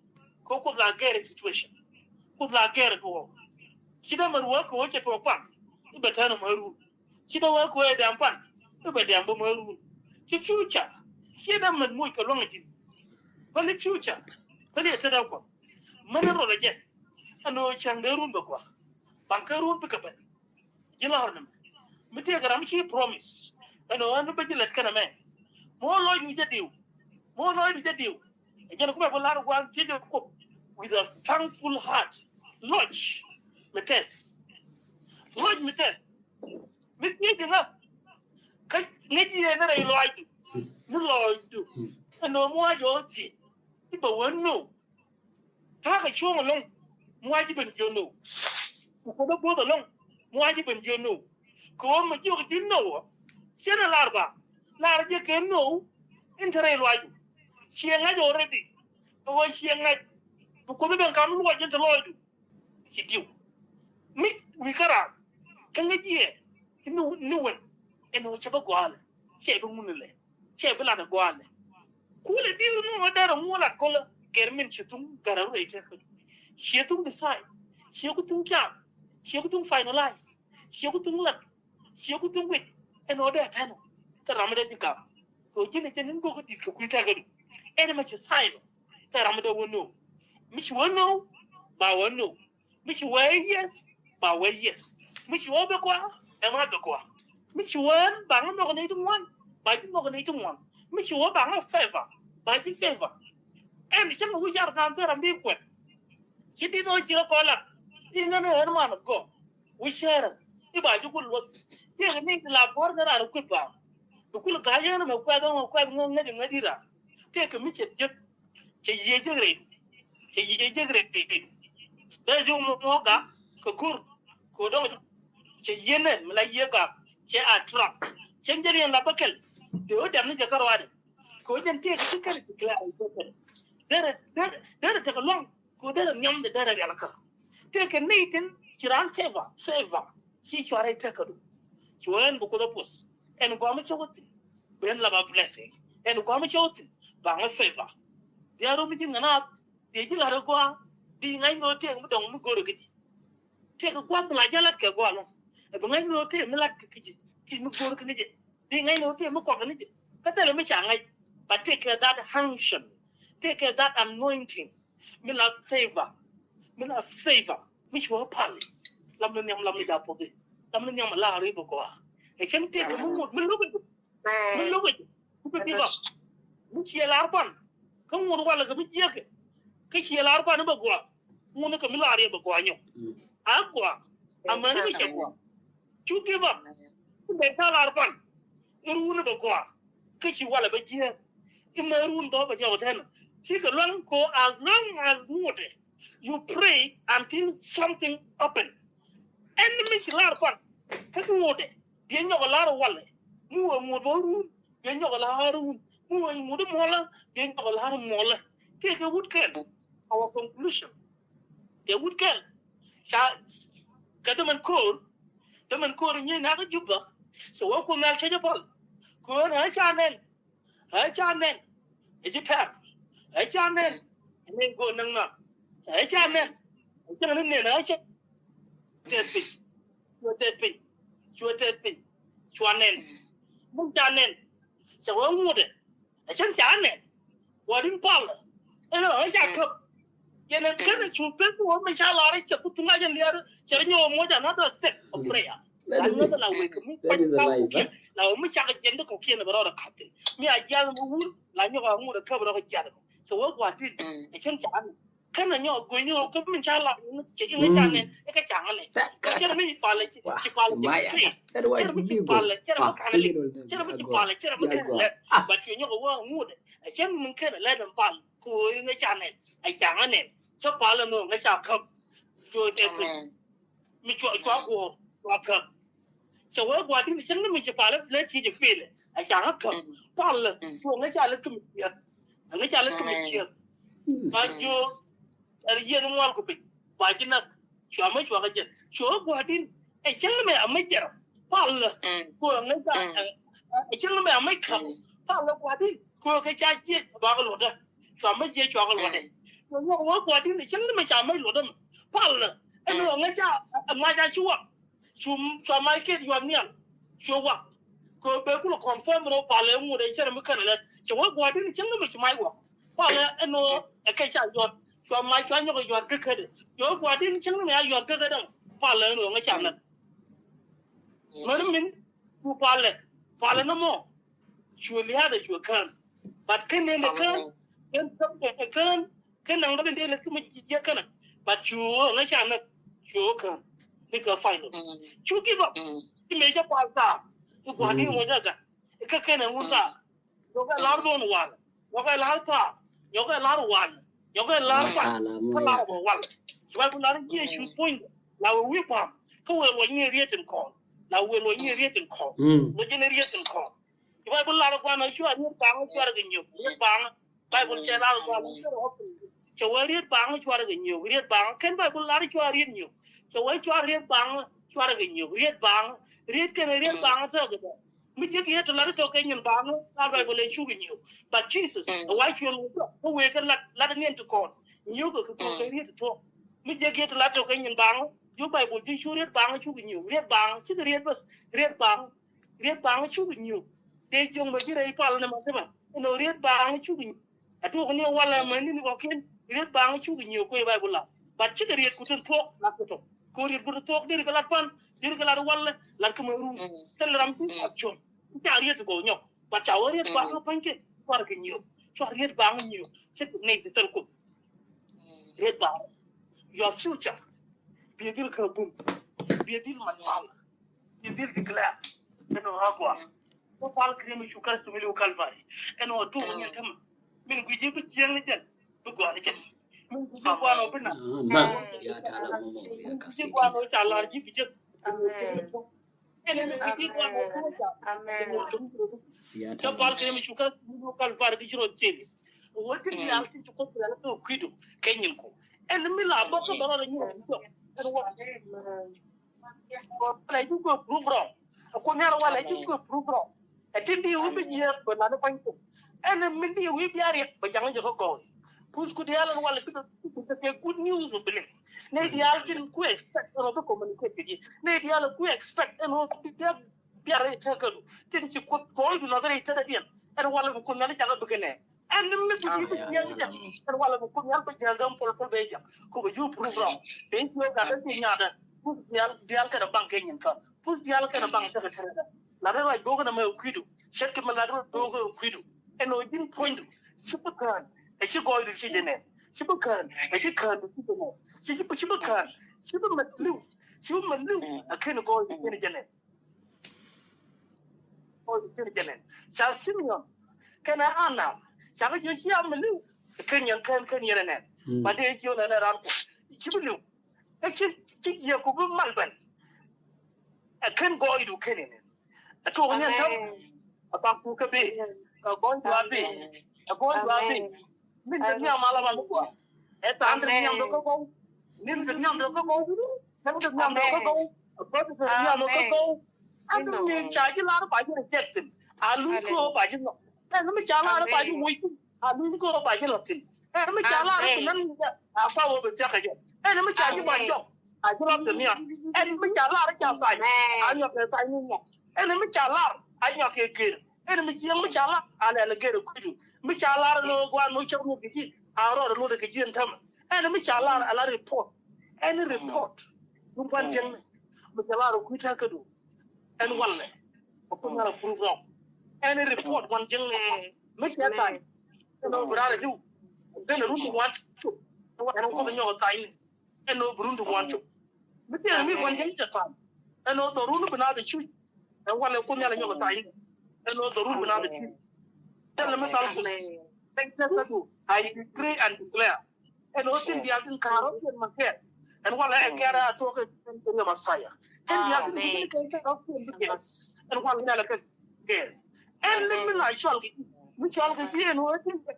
kɛ kuoth la gɛr situation. Kuoth la gɛr duɔɔk. Ci dee mär wä kɛ wä cɛ tuɔɔk pan i̱ bɛ tɛn märun. Ci dee wä kɛ wä dɛm pan i̱ bɛ dɛm bä märun. Ci future ci dee mät moc kɛ luaŋ ji̱n. Päli future päli ɛ tetdä kuɔth. Män rɔl ɛ jɛ. Ɛn ɣöö cäŋ dee run bɛ gɔaa. Baŋ kä run bikɛ ben. Ji̱ la̱r ni mɛ mi tëëkɛ ram ci promise. Ɛn ɣän bä ji̱ lät kɛnɛ mɛ. Mi wä lɔcdu jɛ diw. Mi wä lɔcdu jɛ diw. Ɛ jɛn kumɛ bi la̱r gua̱a̱n thiecɛ kuoth with a thankful heart. Lɔc mi tɛth. Lɔc mi tɛth. Mi thiecɛ ŋä kä ŋäc yɛ ni rɛy lɔcdu. Ni lɔcdu ɛn ɣän mi wä jɔɔk thiec. I̱ bɛ wä no. Ta̱a̱ kɛ cuɔ̱ŋ ɛlɔ̱ŋ mi wa ji̱ ben jiök no. Kɛ kuoth ɛ bo̱o̱th ɛlɔ̱ŋ mi wa ji̱ ben jiök no. Kɛ ɣöö mɛ jiök ji̱ no ɔ ciɛ ni lar ba lar jɛ kɛ no. In te rɛy luaacdu ciɛ ŋa̱c already. Kɛ ɣöö ciɛ ŋa̱c bi kuoth ɛ ben kam luɔc in te lɔcdu. Ci diw mi wi̱i̱ kä raan kä ŋäc jiɛ ni wän. Ɛn ɣöö cɛ bä gɔaalɛ cɛ bi ŋun lɛ cɛ bi lat ɛ gɔaalɛ. Kulɛ di̱t ni ɣöö derɛ ŋuɔ lat gɔlä gɛr min ci thuŋ gärä rɛy tëkädu. Ciɛ thuŋ decide. Ciɛ ku thuŋ cam. Ciɛ ku thuŋ finalize. Ciɛ ku thuŋ lat. Ciɛ ku thuŋ wit. Ɛn ɣöö dee tɛn ɔ. Thil ram mi dee ji̱ gam. Kɛ ɣöö ji̱n ɛ jɛn in go̱o̱k in di̱t kɛ kui̱ tɛ̈kädu. Ɛn ɛmɛ ci sign ɔ. Thil ram mi dee wä no. Mi ci wä no, ba wä no. Mi ci wee yes, ba wee yes. Mi ci wee bɛ gɔaa, ɛmɛ bɛ gɔaa. Mi ci wee ba ŋä nhɔk ni ti ŋuan, ba ji̱ nhɔk ni ti ŋuan. Mi ci wee ba ŋä favor, ba ji̱ favor. Ɛn cäŋ wi̱c car kan thil ram bi kuɛn. Ci dit ɣöö ci rɔ kɔn lat i̱ ŋän ɣän man gɔ̱ wi̱c cärä i̱ ba ji̱ kul luɔth. Tëëkɛ ni ti la buɔ̱r ŋän raan kueth ba bi kul ga̱a̱c ɣän mɛ kuɛth ɣän kuɛth ŋä ŋäc ŋäc i̱ raan. Tëëkɛ mi cɛ jek cɛ yiëë jek rɛy cɛ yiëë jek rɛy. Dee ji̱ mɔ mɔ gak kɛ kur kɛ dɔ̱ŋ cɛ yiëë nɛn mi la yiëë gak cɛ attract cɛ jɛ riɛn la bä kɛl. Dee wä dɛm ni jɛ kä ruaadɛ. Kɛ ɣöö jɛn tëëkɛ ti kɛn ti clear ɛ jɛ kɛn. Derɛ derɛ derɛ tekɛ luaŋ kɛ ɣöö derɛ nhiamdɛ derɛ rial kä. Tëëkɛ nɛy tin ci raan favor favor ci cuarɛ tekädu. Ci wee ɛn bi Kuoth ɛ puɔth ɛn gua̱a̱m cɔk ɛ thi̱n. Bi ɛn la ba blessing ɛn gua̱a̱m cɔk ɛ thi̱n. Ba ŋä favor. Bia rɔ mi ji̱n ŋä naath. Bia ji̱ la̱t ɛ gua̱a̱ di ŋa̱c mi ɣöö tëëk mi dɔŋ mi go̱rɛ kä ji̱. Tëëkɛ gua̱a̱th mi la jɛ lat kɛ gɔaa ɛlɔ̱ŋ. Ɛ bi ŋäc ni ɣöö tëë mi lat kɛ kä ji̱ kiɛ mi go̱o̱r kɛ ni jɛ. Bi ŋäc ni ɣöö tëë mi kuak kɛ ni jɛ. Kä thilɛ mi ca ŋäc. But tëëkɛ that unction. Tëëkɛ that anointing. Mi la favor. Mi la favor. Mi cuɛ pal. Lam ni nhiam lam ni japuthi. Lam ni nhiam la ri bi gɔaa. Ɛ cɛn tëëkɛ mi ŋot mi lo̱k i̱ Mi lo̱k i̱ ku bi give up. Mi ciɛ lar pan kä ŋun walɛ kɛ mi jiäkɛ. Kä ciɛ lar pan i̱ bɛ gɔaa. Ŋun kɛ mi lar yɛ bɛ gɔaa nyɔk. A gɔaa. Amäni mi cɛ gɔaa. Cu give up. I̱ bɛ ca lar pan i̱ run i̱ bɛ gɔaa. Kä ci walɛ bɛ jiäk. I̱ mɛ run dɔ̱ bɛ nyɔk tɛn. Cikɛ luaŋ ko as long as ŋuɔdɛ you pray until something happen. Ɛn mi ci lar pan kä ŋuɔdɛ. Biɛ nyɔk lar walɛ mi wä ŋuɔt bä run. Biɛ nyɔk lar run mi wä ŋuɔt muɔlä. Biɛ nyɔk lar muɔlä. Tëëkɛ wut kɛl. Our conclusion. Tëë wut kɛl ca kɛ dämɛn ko̱o̱r. Dämɛn ko̱o̱r nyi nakä Juba. So wä Kuoth Nhial cä jɛ pal. Ko̱o̱r ɛ ca nɛn. Ɛ ca nɛn. Ɛ ji̱ tɛr. Ɛ ca nɛn. Ɛ nɛn go̱o̱r näk nhɔak. Ɛ ca nɛn. Ɛ ca nɛn ɛ ca. Tɛth piny. Cuɛ tɛth piny. Cuɛ tɛth piny. Cua nɛn. Mun ca nɛn. Cɛ wee ŋuɔtdɛ. Ɛ cɛn ca nɛn. Wä din pal. Ɛn ɣän ca käp. Yɛn ɛn kɛn cu ben wä mi ca lar cɛ ku thuŋ a jɛ liar cɛ rɛ nyɔk moc another step of prayer. Another la wek mi kuany ka kɔkiɛn la wek mi cak jɛn di kɔkiɛn bɛ rɔɔdɛ ka̱thin. Mi a jiath mi wur la nyɔk a ŋut a käp rɔk jiath. Cɛ wee gua̱din ɛ cɛn ca nɛn. Kɛn a nyɔk a go̱ny ni ɣöö kä min ca lar ni cɛ ji̱ ŋäc ca nɛn ɛ kɛ ca ŋä nɛn. Kɛ cɛn mi ci palɛ ci palɛ cɛ mi faith. Cɛn mi ci palɛ cɛn mi ka̱n lɛ. Cɛn mi ci palɛ cɛn mi ka̱n lɛ. But cuɛ nyɔk a wä ŋut ɛ cɛn mi kɛn a lɛ ni pal. Kɛ ɣöö i̱ ŋäc ca nɛn a ca ŋä nɛn. Cä pal ɛn ɣöö ŋäc ca käp. Cuɛ tɛth piny mi cua cua guɔ̱ɔ̱r cua käp. Cɛ wee gua̱a̱r di̱t cäŋ ni mi ci pal ɛ lät ci jɛ fail ɛ a ca ŋä käp. Pal ɛ cuɛ ŋäc ca lät kä mi ciek. Ɛ ŋäc ca lät kä mi ciek. Ba jiök ɛ yieth mual ku piny ba ji̱ näk. Cua mi cua kä jɛn cua wee gua̱a̱r di̱t ɛ cäŋ ni mi a mi jɛr. Pal ɛ cuɛ ŋäc ca ɛ cäŋ ni mi a mi käp. Pal ɛ gua̱a̱r di̱t kɛ ɣöö kɛ ca jiɛc ba kɛ luɔtdä. Cua mi jiɛc cua kɛ luɔtdɛ. Cua nyɔk wee gua̱a̱r di̱t cäŋ ni mi ca mi luɔtdä mi pal ɛn ɣöö ŋäc ca ɛ mac a ci wak. Cu cua mac kiɛt yuɔt nhial. Cua wak kɛ ɣöö bɛ kulɛ confirm ɛn ɣöö pal ɛ ŋut ɛ cɛrɛ mi kɛn ɛ lät. Cɛ wee gua̱a̱r di̱t cäŋ ni mi ci mac wak pal ɛn ɣöö ɛ kɛ ca yuɔt. Cua mac cua nyɔk ɛ yuɔt kä kädɛ. Cua wee gua̱a̱r di̱t cäŋ ni mi a yuɔt kä kädɛ pal ɛn ɣöö ŋäc ca lät. Mäni min cu palɛ palɛ ni mɔ. Cuɛ lia̱a̱dɛ cuɛ kään. But kän nendɛ kään kän kän kän naŋ bä kän dee lät kä mi jiɛk känä. But cuɛ ŋäc ca näk cuɛ kään. Ni kɛ final cu give up. Ci mëë cä pal thaar i̱ gua̱a̱r di̱t ŋuɔ̱c ɛ gat i̱ kä kän ɛ ŋun thaar. Nyɔkɛ lar duɔ̱n wal. Nyɔkɛ lar thaar. Nyɔkɛ lar wal. Nyɔkɛ lar pan. Kä lar bä wal. Ci wal ku lar jiɛ cu puɔ̱ny. La wee wi̱i̱ pa̱a̱m kä wee luɔc ni riet in kɔn. La wee luɔc ni riet in kɔn. Luɔc ni riet in kɔn. Ci wal ku lar guan a cua riet pa̱a̱m a cua rɛ kɛ nyök riet pa̱a̱m. Baibul cɛ lar guan a cua rɛ kɛ nyök. Cɛ wee riet pa̱a̱m a cua rɛ kɛ nyök riet pa̱a̱m kɛn Baibul lar cua riet nyök. Cɛ wee cua riet pa̱a̱m a cua rɛ kɛ nyök riet pa̱a̱m. Riet kɛn riet pa̱a̱m a tɛk kɛ dɛ. Mi jiäk yet ti lat itɔk kɛ nyin baaŋä la Baibul ɛ cuk inyio̱k. But Jesus ɛ wa̱c cuɛn wä jɔk kä wëë kɛ lat lat iniɛn ti kɔn. Nyiok kɛ kɛ thuɔ̱k kɛ riet ti thuɔ̱k. Mi jɛ giet la tök kɛ nyin baŋ. Ji̱ Baibul ji̱ cu riet baŋ cuk nyiu. Riet baŋ, cikɛ riet bäth. Riet baŋ. Riet baŋ cuk nyiu. Dee jiöŋ mɛ ji̱ rɛy pal ni ma ti mɛ. Ɛn ɔ riet baŋ cuk nyiu. A tuɔk ni walɛ mɛ ni ni kɔkiɛn. Riet baŋ cuk nyiu kuɛ Baibul la. But cikɛ riet ku tin thuɔk la kɛ tɔ. Ko riet ku tin thuɔk deri kɛ lat pan. Deri kɛ lat walɛ. Lat kɛ mɛ rum. Thil ram ti a juɔ̱ŋ. Ca riet kɛ nyɔk. But ca wä riet baŋ pa̱nykiɛn. Cuar kɛ nyiu. Cuar riet baŋ nyiu. Cikɛ nɛy ti thil kuth. Riet baŋ. Your future. Bi dhil kä bum. Bi dhil manual. Bi dhil declare. Ɛn ɔ agua. Kä pal kri mi cu Kristo mi liw Kalvari. Ɛn ɔ tuŋ nyin tämɛ. Min gui ji̱ bi jiɛŋ ni jɛn. Bi gɔaa ni jɛn. Min gui ji̱ gɔaa nɔ bi na. Min gui ji̱ gɔaa nɔ ca lar ji̱ bi jɛn. Ɛn mi bi ji̱ kɔn wä kuɔ̱c ca. Amen. Cä pal kɛ mi cu kä mi cu Kalvari ki ci rɔ James. Wä ti diaal ti ci kuoth kɛ rɛl kɛ kui̱du kɛ nyin ku. Ɛn mi la bä kä bä rɔ nyin ku. Ɛn wä. Wala ji̱ kuɛ prove wrong. Ɛ kuoth nyar wala ji̱ kuɛ prove wrong. Ɛ tin di wi̱i̱ bi jiɛɛk bä lan bany kum. Ɛn mi di wi̱i̱ bia riɛk bä jaŋ jɛ kä gɔw. Puth ku diaal ɛn wala ti kɛ good news bä biliŋ. Nɛy diaal tin ku expect ɛn ɔ bi communicate kɛ ji̱. Nɛy diaal ku expect ɛn ɔ bi biar rɛy tɛk kädu. Tin ci kuoth gɔɔydu nath rɛy tɛk dadiɛn. Ɛn walɛ bi kuoth nhial jakä bikɛ nɛ. Ɛn mi bi ji̱ bi jiɛk jɛ. Ɛn walɛ bi kuoth nhial bi jiɛk däm pol pol bɛ jɛ. Ku bɛ ji̱ prove wrong. Bɛ ji̱ gat dɛ ji̱ nyaatdɛ. Puth diaal diaal kɛnɛ baŋ kɛ nyin kä. Puth diaal kɛnɛ baŋ tekɛ tɛrɛ dɛ. La rɛ ruac go̱o̱k ɛn amɛ kui̱du. Ce̱tkɛ mi la rɛ go̱o̱k ɛ kui̱du. Ɛn ɔ ji̱n puɔ̱nydu. Ci bi kään. Ɛ ci gɔɔydu ci jɛ nɛn. Ci bi kään. Ɛ ci käändu ci jɛ nɛn. Ci ci bi kään. Ci bi mɛ liw. Ci bi mɛ liw. Ɛ kɛn gɔɔydu kɛn jɛ nɛn. Gɔɔydu kɛn jɛ nɛn. Ca Simeon kɛnɛ Ana. Ca kɛ jiɔ ci a mɛ liw. Ɛ kɛn yɛn kään kɛn yɛn nɛn. Ba dee jiɔ nɛn ɛ ran kuɔ. Ci bi liw. Ɛ ci ci jiɛ ku bi mal bɛn. Ɛ kɛn gɔɔydu kɛn in. Ɛ tuɔk ni ɛn täm. Ɛ bak ku kɛ bi. Ɛ gɔɔydu a bi. Ɛ gɔɔydu a bi. Min kɛ nhiam ala ba mi gɔaa. Ɛ tha̱a̱ŋ kɛ nhiam dɔ kä gɔw. Nin kɛ nhiam dɔ kä gɔw. Nin kɛ nhiam dɔ kä gɔw. Ɛ bäth kɛ nhiam dɔ kä gɔw. Ɛn mi ca ji̱ lar ba ji̱ reject thi̱n. A luny kɛ ɣöö ba ji̱ nhɔk. Ɛn mi ca lar ba ji̱ wuc thi̱n. A luny kɛ ɣöö ba ji̱ la̱th thi̱n. Ɛn mi ca lar bi nan a kua wä bi thia̱k kɛ jɛ. Ɛn mi ca ji̱ ba jɔk a ji̱ la̱th kɛ nhiam. Ɛn mi ca lar ca thany a nyɔk kɛ thany ni nyɔk. Ɛn mi ca lar a nyɔk kɛ gër. Ɛn mi jiɛŋ mi ca lar a lɛl gër kui̱du. Mi ca lar ni guan mi cɔk ni kɛ ji̱ a rɔɔd a luɔt kɛ ji̱ ɛn tämɛ. Ɛn mi ca lar a la report. Ɛn report. Duŋ guan jiɛŋ ni mi ca lar kui̱ ta̱k kädu. Ɛn walɛ. Ɛ kun ŋa̱r a prove wrong. Ɛn report guan jiɛŋ ni mi ca thany. Ɛn ɔ bi rar a liw. Ɛn run ti wan cop. Ɛn ɔ kuoth nyɔk a thany ni. Ɛn ɔ bi run ti ŋuan cop. Mi tiɛɛr mi gua̱n jiɛn cɛ tha̱a̱ŋ. Ɛn ɔ dhɔrun bi naath ɛ cuc. Ɛn walɛ kuoth nhial ɛ nyɔk ɛ tha̱a̱ŋ. Ɛn ɔ dhɔrun bi naath ɛ cuc. Thilɛ mi thal kuoth. Thank you, thank you. I decree and declare. Ɛn ɔ thin diaal tin ka̱a̱r ɔ tiɛn ma kɛɛl. Ɛn walɛ ɛ kɛɛr a tuɔk ɛ tin kɛ riɛ Messiah. Thin diaal tin kɛ kɛɛr ɔ tiɛn bi kɛɛl. Ɛn walɛ nhial ɛ kɛ kɛɛl. Ɛn mi mi la cɔl kɛ ji̱. Mi cɔl kɛ ji̱ ɛn ɔ tin kɛ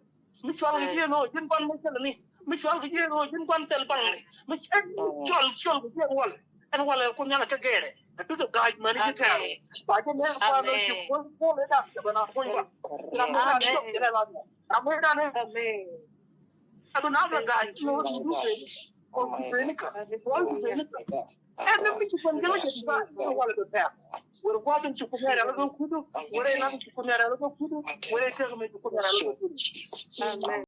Mi cual kɛ ji̱ ɛn ɣöö ji̱n gua̱n mi thil ni. Mi cual kɛ ji̱ ɛn ɣöö ji̱n gua̱n thil baŋ ni. Mi cual cual kɛ ji̱ ɛn wal. Ɛn wal ɛ kun nhial ɛ kɛ gɛɛrɛ. Ɛ duth ɛ ga̱a̱c mäni ji̱ tɛ̈r. Ba ji̱ nɛɛr gua̱n ɣöö ci puɔl puɔl ɛ da̱k jɛ bɛ na puɔ̱ny ba. Ram mi da̱k jɔk jɛ rɛ la nhial. Ram mi da̱k ni. Ɛ bi na bɛ ga̱a̱c ni ɣöö duth ɛ ni. Ɣöö duth ɛ ni kä. Ɣöö duth ɛ ni kä. Ɛn ni mi ci kuɛn jɛ mi jɛ ti ba ni wal bɛ pɛr. Wër gua̱th in ci kun nhial ɛ la kɛ kudu. Wër ɛ la ci kun nhial ɛ la kɛ kudu. Wër ɛ tëk mi ci kun nhial ɛ la kɛ kudu. Amen.